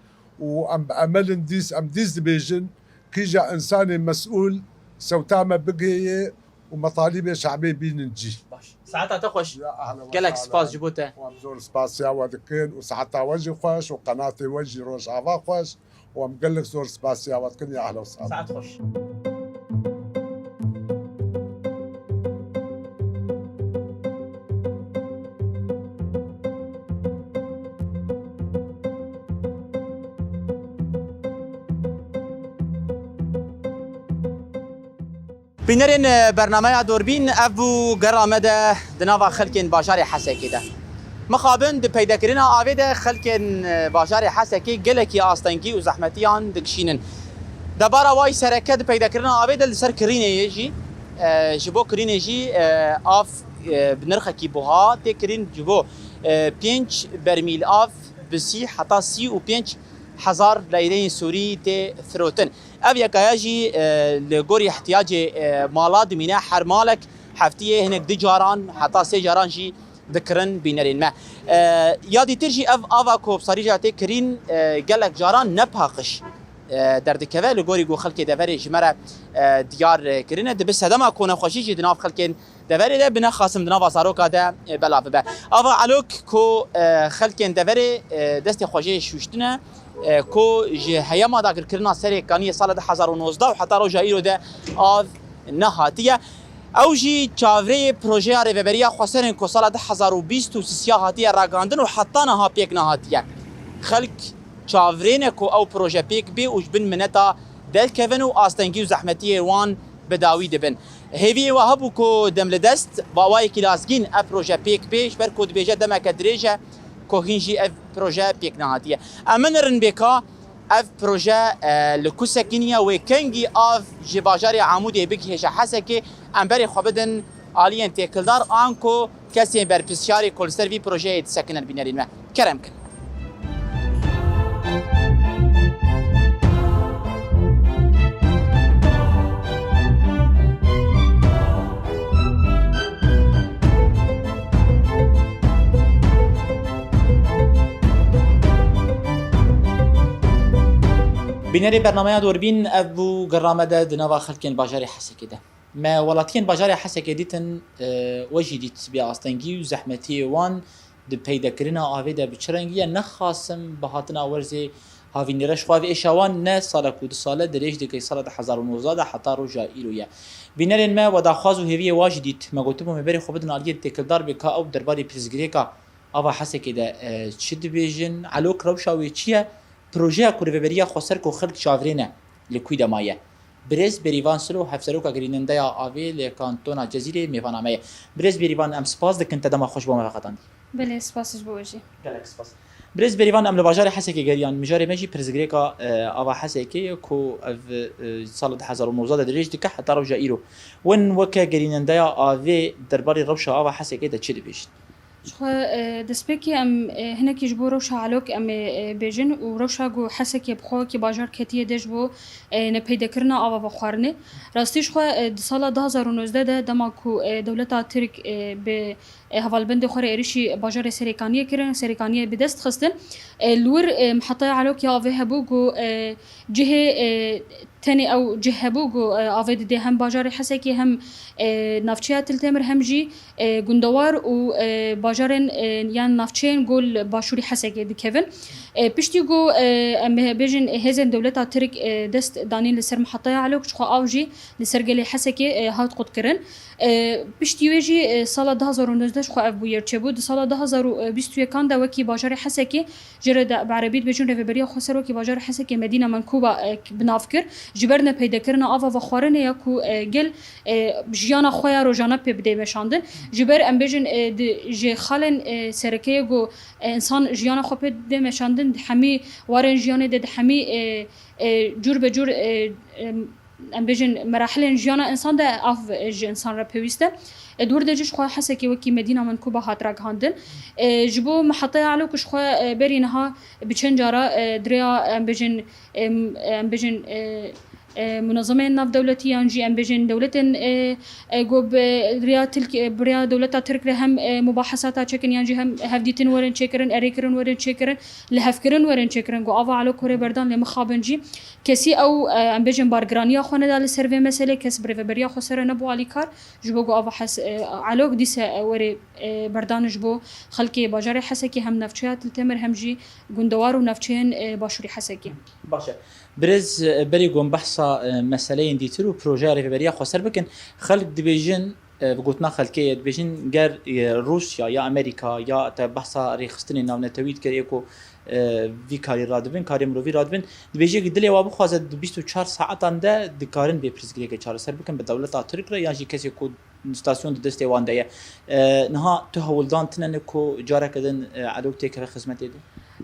û em bi emelin dîs, em dîs dibêjin, kîja însanê mesûl sewta me bigêyê û metalîbê şebê bînin cî. Baş. Saeta te xweş. Ya ehlen we Gelek spas ji bo te. Wan zor spasiya we dikin û saeta we jî xweş û qenatê we jî Rojava xweş û em gelek zor spasiya we dikin ya ehlen we sahlen. Saet xweş. Bînerên, e, bernameya Dorbîn, ev bû gera me de di nava xelkên bajarê Hesekê de. Mixabin di peydekirina avê de xelkên, e, bajarê Hesekê gelekî astengî û zehmetiyan dikişînin. Debara wayî sereke di peydekirina avê de li ser kirînê ye jî, e, ji bo kirînê jî, e, av, e, bi nirxekî buha tê kirîn, ji bo, e, pênc bermîl av bi sî heta sî û pênc hezar leyreyên Sûrî tê firotin. Ev yekaya jî, e, li gorî ihtiyacê, e, mala dimîne, her malek heftiyê hinek du caran heta sê caran jî dikirin bînerên me. E, ya dîtir jî ev ava ku bi Sahrîca tê kirîn, e, gelek caran ne paqij, e, derdikeve, li gorî ku xelkê deverê ji me re, e, diyar, e, kirine, dibe sedema ku nexweşî jî di nav xelkên deverê de, bi nexasim di nava zaroka de, e, belav bibe. Ava Elok ku, e, xelkên deverê, e, destê xwe jê şûştine, e, ku ji heyama dagirkirina serê kaniyê sala du hezar û nozdeh û heta roja îro de av nehatiye. Ew jî çavreyê projeya Rêveberiya Xweser in ku sala du hezar û bîst û sisiya hatiye ragihandin û heta niha pêk nehatiye. Xelk çavrêne ku ew proje pêk bê û ji bin mineta derkevin û astengî û zehmetiyê wan bi dawî dibin. Hêviyê we hebû ku dem li dest bi awayekî lezgîn ev proje pêk bê, ji ber ku dibêje demeke dirêj e ku hîn jî ev proje pêk nehatiye. Em binirin bê ka ev proje, e, li ku sekiniye, wê kengî av ji bajarê Amûdê bigihêje Hesekê, em berê xwe bidin aliyên têkildar an ku kesên berpirsiyarê ku li ser vî projeyê disekinin bînerên me. Kerem kin. Bînerê bernameya Dorbîn, ev bû girra me de di nava xelkên bajarê Hesekê de. Me welatiyên bajarê Hesekê dîtin, e, we jî dît bê astengî û zehmetiyê wan di peydekirina avê de bi çi rengî ye. Nexasim bi hatina werzê havînê re, ji xwe ev êşa wan ne sala ku du sal e dirêj dike, sala du hezar û nozdeh de heta roja îro ye. Bînerên me, we daxwaz û hêviyê wa jî dît. Me gotibû me berê xwe bidin aliyên têkildar bê ka ew derbarê pirsgirêka ava Hesekê de, e, çi dibêjin? Elok rewşa wê çi ye? Projeya ku Rêveberiya Xweser ku xelk çavirê ne, li kû de maye? Birêz Bêrîvan Silo, Hevseroka Gerînendeya Avê li Kantona Cezîrê, mêvana me ye. Birêz Bêrîvan, em spas dikin te dema xwe ji bo me veqetandî. Belê, spas ji bo we jî. Gelek spas. Birêz Bêrîvan, em li bajarê Hesekê geriyan. Mijarê me jî pirsgirêka, e, ava Hesekê ye ku ev, e, sala du hezar û nozdeh de dirêj dike heta rewja îro. Win weke gerînendeya avê derbarê rewşa ava Hesekê de çi dibêjin? Ji xwe, e, destpêkê em, e, hinekî ji bo rewşa Elok em ê, e, bêjin û rewşa ku Hesekê bi xwe wekî bajar ketiye de ji bo, e, nepeydekirina ava vexwarinê. Rastî ji xwe, e, di sala du hezar û nozdeh de dema ku, e, dewleta Tirk, e, bi, e, hevalbendê xwe re êrişî bajarê Serêkaniyê kirin, Serêkaniyê bi dest xistin, e, li wir, e, mihetaya Elok ya avê hebû ku, e, cihê, e, tenê ew cih hebû ku, e, avê didê hem bajarê Hesekê hem, e, navçeya Til Temir hem jî, e, gundewar û, e, bajarên, e, yan navçeyên ku li başûrî Hesekê dikevin. E, piştî ku, e, em bê-, bêjin hêzên dewleta Tirk, e, dest danîn li ser mihetaya Elok, ji xwe av jî li ser gelê Hesekê, e, hat qutkirin. E, piştî wê jî, e, sala du hezar û nozdeh ji xwe ev bûyer çêbû. Di sala du hezar û bîst û yekan de wekî bajarê Hesekê, jê re de bi erebî dibêjin Rêveberiya Xweser wekî bajarê Hesekê Medîna Menkuba, e, bi nav kir. Ji ber nepeydekirina ava vexwarinê ya ku, e, gel, e, jiyana xwe ya rojane pê bidê meşandin. Ji ber em bêjin, e, di, ji xalên, e, sereke ye ku, e, însan jiyana xwe pê didê meşandin, di hemî warên jiyanê de, di hemî, e, e, cûr be cûr, e, em, em bêjin, merahilên jiyana însan de av, e, ji însan re pêwîst e. E, di wir de jî ji xwe Hesekê wekî Medîna Menkuba hat ragihandin. E, ji bo mihetaya Elok ji xwe, e, berî niha bi çend cara, e, di rêya, em bêjin, em, em bêjin, e, e, munezemeyên navdewletî yan jî em bêjin dewletên, e, e, ku bi rêya Tirk-, e, bi rêya dewleta Tirk re hem, e, mubahesata çêkin yan jî hem hevdîtin werin çêkirin, erêkirin werin çêkirin, lihevkirin werin çêkirin ku ava Elok were berdan lê mixabin jî. Kesî ew, e, em bêjin bargiraniya xwe neda li ser vê meselê, kes bi Rêveberiya Xweser re nebû alîkar, ji bo ku ava Hes-, e, Elok dîse, e, were, e, berdan ji bo xelkê bajarê Hesekê hem navçeya Til Temir hem jî gundewar û navçeyên, e, başûrî Hesekê. Baş e. Birêz, e, berî ku em behsa, e, meseleyên dîtir û projeya Rêveberiya Xweser bikin, xelk dibêjin, e, bi gotina xelkê ye, dibêjin ger, e, Rûsya ya Amerîka ya te behsa rêxistinên navnetewî dikir, ê ku, e, vî karî radibin, karê mirovî radibin, dibêje ku dilê wa bixwaze di bîst û çar saetan de dikarin vê pirsgirêkê çareser bikin bi dewleta Tirk re yan jî kesê ku stasyon di destê wan de ye. E, niha tu hewldan tune ne ku careke din, e, Elok têkeve xizmetê de?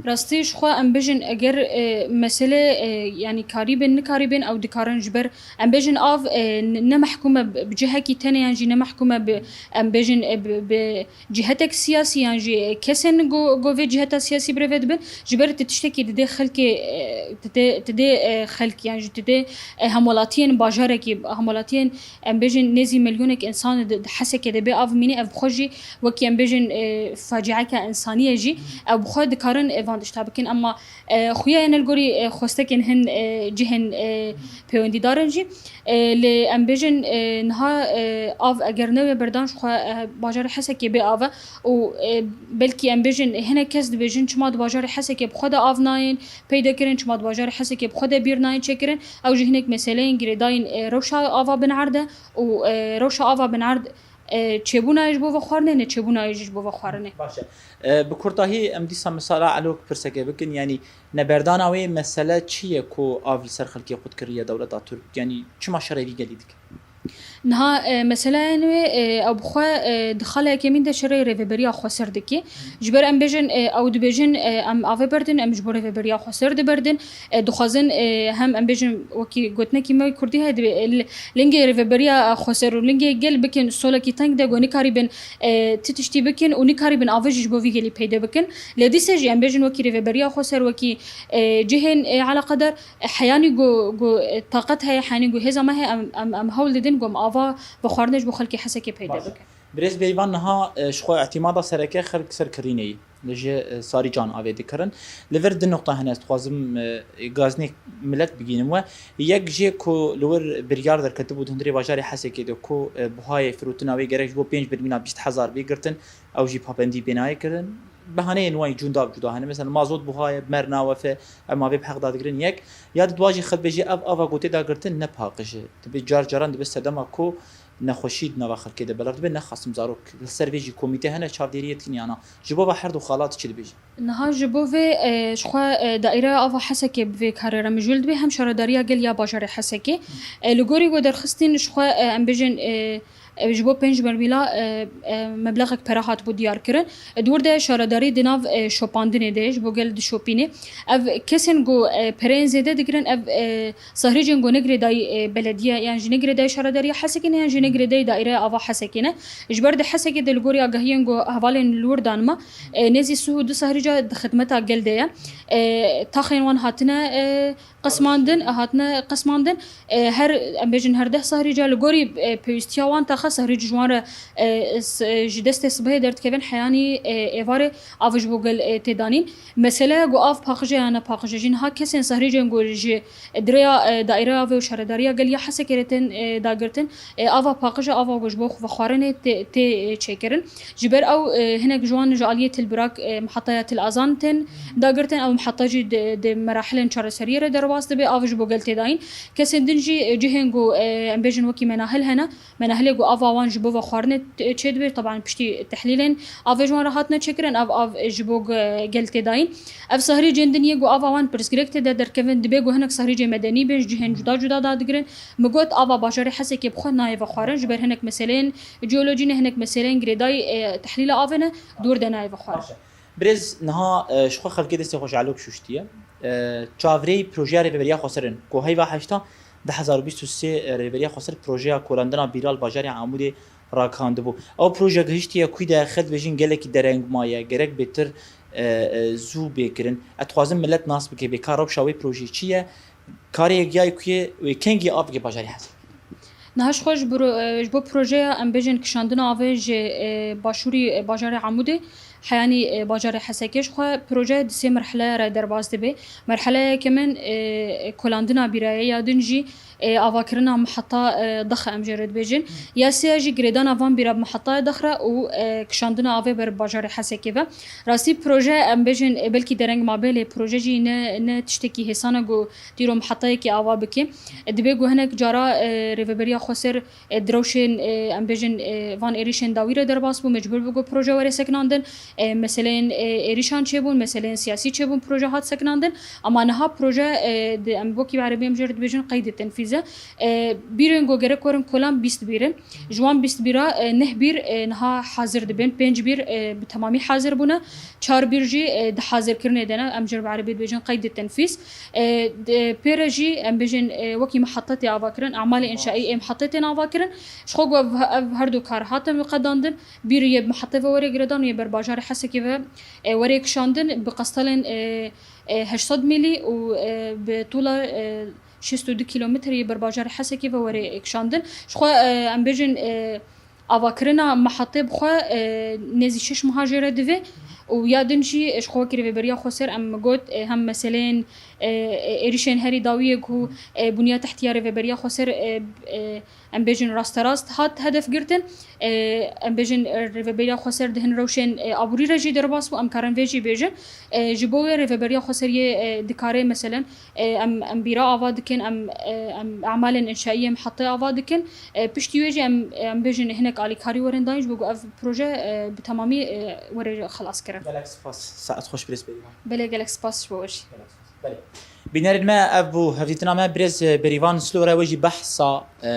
Rastî ji xwe em bêjin eger, e, mesele, e, yanî karîbin, nikarîbin, ew dikarin ji ber, em bêjin av, e, n-, ne mehkûm e bi, bi cihekî tenê yan jî ne mehkûm e bi, em bêjin, e, bi, bi cîhetek siyasî yan jî, e, kesên ku, ku vê cîheta siyasî bi rê ve dibin. Ji ber tu tiştekî didê xelkê, e, tu dê, tu dê, e, xelk yan jî tu dê, e, hemwelatiyên bajarekî, hemwelatiyên, em bêjin, nêzî milyonek însan di, di Hesekê de bê av mîne, ev bi xwe jî wekî, em bêjin, e, facieka însanî ye jî, ew bi xwe dikarin, e, van tişta bikin. Ema, e, xuya ye ne li gorî, e, xwestekên hin, e, cihên, e, pêwendîdar in jî. E, lê em bêjin, e, niha, e, av eger newê berdan ji xwe, e, bajarê Hesekê bê av e û, e, belkî em bêjin hinek kes dibêjin çima di bajarê Hesekê bi xwe de av nayên peyde kirin, çima di bajarê Hesekê bi xwe de bîr nayên çêkirin. Ew jî hinek meseleyên girêdayîn, e, rewşa ava binerd e û, e, rewşa ava binerd, e, çêbûna ye ji bo vexwarinê, neçêbûna ye jî ji bo vexwarinê. Baş e. E, bi kurtahî em dîsa misala Elok pirseke bikin, yanî neberdana wê mesele çi ye ku av li ser xelkê qut kiriye dewleta Tirk? Yanî çima şerê vî gelî dike? Niha, e, meseleyên wê, e, ew bi xwe, e, di xala yekemîn de şerê Rêveberiya Xweser dike. Ji ber em bêjin, e, ew dibêjin, e, em avê berdin, em ji bo Rêveberiya Xweser diberdin. E, dixwazin, e, hem em bêjin wekî gotinekî me kurdî heye, dibê, e, li-, lingê Rêveberiya Xweser û lingê gel bikin solekî teng de ku nikarîbin, e, ti tiştî bikin û nikarîbin avê jî ji bo vî gelî peyde bikin. Lê dîse jî em bêjin wekî Rêveberiya Xweser, wekî, e, cihên, e, eleqedar, e, heyanî ku, ku, e, taqet heye, heyanî ku hêza me heye, em, em, em hewl didin ku em ava vexwarinê ji bo xelkê Hesekê peyde bikin. Birêz Beyvan niha e, ji xwe îtîmada sereke xelk ser kirînê yî. Li ji e, Sarîcan avê dikirin. Li vir du noqta hene ez dixwazim e, gazinê milet bigînim we. Yek jê ku li wir biryar derketibû di hundirê bajarê Hesekê de ku e, buhayê firotina wê gerek ji bo pênc bermîla bîst hezar bê girtin, ew jî pabendî bê nayê kirin. Behaneyên wan cuda bi cuda hene. Mesela mazot buha ye, mer nawefe, em avê bi heq dadigirin yek. Ya di dua jî xelk bêjî ev ava ku tê dagirtin ne paqij e. Dibê car caran dibe sedema ku nexweşî di nava xelkê de belav dibe, nexasim zarok. Li ser vê jî komîte hene çavdêriyê dikin ya na. Ji bo va her du xalat çi dibêjin? Niha ji bo vê e, ji xwe e, daîreya ava Hesekê bi vê karê re mijûl dibe, hem şaredariya gel ya bajarê Hesekê. E, li gorî ku derxistin ji xwe e, em bêjin e, e, ji bo pênc bermîla e, e, meblexek pere hatibû diyar kirin. E, di wir de şaredarî di nav e, şopandinê de ji bo gel dişopîne. Ev kesên ku e, pereyên zêde digirin, ev e, sahrîcên ku ne girêdayî e, belediye yan jî ne girêdayî şaredariya Hesekê ne yan jî ne girêdayî daîreya ava Hesekê ne. Ji ber di Hesekê de li gorî agahiyên ku hevalên li wir dan me, e, nêzî sih û du sahrîca di xidmeta gel de ye. E, taxên wan hatine e, qesmandin, e, hatine qesmandin. E, her, em bêjin her deh sahrîca li gorî e, pêwîstiya wan taxa sahrîc ji wan re e, s- e, ji destê sibehê derdikevin heyanî e, êvarê av ji bo gel e, tê danîn. Meseleya ku av paqij e ya ne paqij e jî niha kesên sahrîcên ku ji di rêya e, daîreya vê û şaredariya gel ya Hesekê re tên e, dagirtin, e, ava paqij e, ava ku ji bo vexwarinê tê, tê e, çêkirin. Ji ber ew e, hinek ji wan ji aliyê Til Birak e, mihetaya Til Azan tên dagirtin. Ew miheta jî di, di merahilên çareseriyê re derbas dibe, av ji bo gel tê dayîn. Kesên din jî e, cihên ku e, em bêjin wekî menahil hene, menahilê ku ava wan ji bo vexwarinê t- çêdibe, teban piştî tehlîlên avê ji wan re hatine çêkirin, ev av ji bo ge- gel tê dayîn. Ev sahrîcên din yê ku ava wan pirsgirêk tê de derkevin, dibe ku hinek sahrîcê medenî bên, ji cihên cuda cuda dadigirin. Min got, ava bajarê Hesekê bi xwe nayê vexwarin, ji ber hinek meseleyên jeolojî ne, hinek meseleyên girêdayî e, tehlîla avê ne, dûr de nayê vexwarin. Baş e. Birêz niha e, ji xwe xelkê destê xwe ji Elok şûştiye. E, çavrêyî projeya Rêveberiya Xweser in ku heyva heşta du hezar û bîst û sê Rêveberiya Xweser projeya kolandina bîra li bajarê Amûdê ragihandibû. Ew proje gihiştiye kû de xelk bêjin gelekî dereng maye, gerek bêtir e, e, zû bê kirin. Ez dixwazim milet nas bike bê ka rewşa wê projeyê çi ye, karê yekiyayê kû ye wê kengî av bike bajarê Hesekê. Niha ji xwe ji bo, e, ji bo projeya, em bêjin, kişandina avê ji e, başûrî e, bajarê Amûdê heyanî e, bajarê Hesekê, ji xwe proje di sê merheleya re derbas dibe. Merheleya yekemin e, kolandina bîra ye, ya din jî e, avakirina miheta e, Dex e, em jê re dibêjin. Ya sêya jî girêdana van bîra bi mihetaya Dex re û e, kişandina avê ber bajarê Hesekê ve. Rastî proje, em bêjin, e, belkî dereng mabe, lê proje jî ne, ne tiştekî hêsan e ku tîro mihetayekî ava bike. E, dibe ku hinek cara e, Rêveberiya Xweser e, di rewşên, e, em bêjin, e, van êrîşên dawî re derbas bû, mecbûr bû ku proje were sekinandin. E, meseleyên e, êrîşan çêbûn, meseleyên siyasî çêbûn, proje hat sekinandin. Ama niha proje, e, di, em wekî bi erebî em jê re dibêjin qeydê tenfîz e. E, bîrên ku gerek werin kolan bîst bîr in. Ji wan bîst bîra e, neh bîr e, niha hazir dibin, pênc bîr e, bi temamî hazir bûne, çar bîr jî e, di hazirkirinê de ne. Em jê re bi erebî dibêjin qeydê tenfîz. E, di, pê re jî em bêjin e, wekî mihetetê ava kirin, emalê înşaî ê mihetetê ava kirin. Ji xwe ku ev, ev her du kar hatin qedandin, bîr yê bi mihete ve were girêdan û yê ber bajarê Hesekê ve e, were kişandin bi qestelên e, e, heşt sed mîlî û e, bi tûla e, şêst û du kîlometre yê ber bajarê Hesekê ve were kişandin. Ji xwe e, em bêjin e, avakirina mihetê bi xwe e, nêzî şeş meha jê re divê û ya din jî ji xwe wekî Rêveberiya Xweser em got e, hem meseleyên e, e, êrîşên herî dawiyê ku e, bunya tehtiya Rêveberiya Xweser e, e, em bêjin rasterast hat hedef girtin. E, em bêjin e, Rêveberiya Xweser di hin rewşên e, aborî re jî derbas bû, em karin vê jî bêjin. E, ji bo wê Rêveberiya Xweser yê e, dikare meselen e, em, em bîra ava dikin, em, e, em emalên înşaiyê em heta ava dikin. E, piştî wê jî em, em bêjin hinek alîkarî werin dayîn ji bo ku ev proje e, bi temamî e, were xelas kirin. Gelek spas. Saet xweş Birêz Bêrîvan. Belê, gelek spas ji bo we jî. Gelek spas. Belê. Bînerên me, ev bû hevdîtina me, Birêz Bêrîvan Silore, we jî behsa e,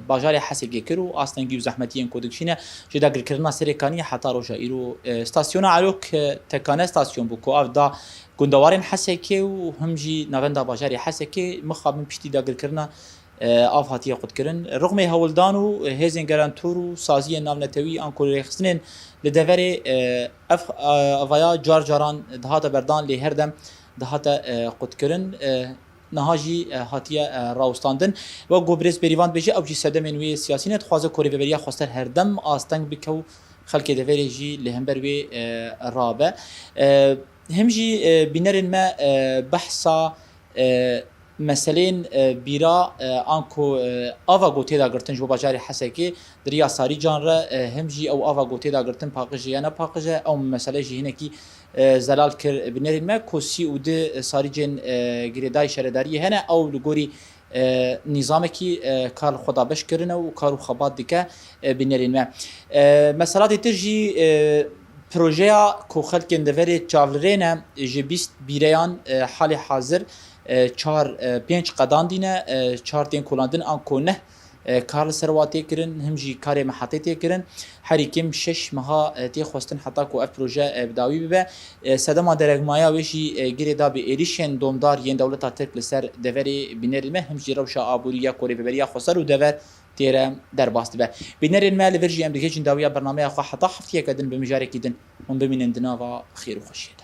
bajarê Hesekê kir û astengî û zehmetiyên ku dikişîne ji dagirkirina Serê Kaniyê heta roja îro. E, stasyona Elok e, tekane stasyon bû ku av da gundewarên Hesekê û him jî navenda bajarê Hesekê mixabin piştî dagirkirina e, av hatiye qutkirin. Rixmê hewldan û hêzên gerantor û saziyên navnetewî an ku rêxistinên li deverê e, ev e, avaya car caran dihate berdan lê her dem dihate e, qutkirin. E, niha jî e, hatiye e, rawestandin. Wek ku birêz Bêrîvan dibêje, ew jî sedemên wê siyasî ne, dixwaze ku rêveberiya xwestir herdem asteng bike û xelkê deverê jî li hember wê e, rabe. E, him jî e, bînerên me e, behsa e, meselên e, bîra e, anku e, ava ku tê de girtin ji bo bajarê Hesekê di riya Sarîcan re e, him jî ew ava ku tê de girtin paqij e ya ne paqij e, ew mesele jî hinekî e, zelal kir bînerên me ku sî û du sarîcên e, girêdayî şaredariyê hene, ew li gorî e, nîzamekî e, kar li xwe dabeş kirine û kar û xebat dike e, bînerên me. E, mesela dêtir jî e, projeya ku xelkên deverê çavlirê ne ji bîst bîreyan e, halê hazir e, çar e, pênc qedandî ne, e, çar tên kolandin anku neh e, kar li ser wa tê kirin, him jî karê mehatê tê kirin. Herî kêm şeş meha e, tê xwestin heta ku ev proje e, bi dawî bibe. E, sedema deregmaya wê jî e, girê da bi êrîşên domdar yên dewleta Tirk li ser deverê bînerên me, him jî rewşa aborî ya ku rêveberiya xweser û dever tê re derbas dibe. Bînerên me, li vir jî em digihêjin dawiya bernameya xwe, heta heftiyeke din bi mijarekî din hûn bimînin di nava xêr û xweşiyê de.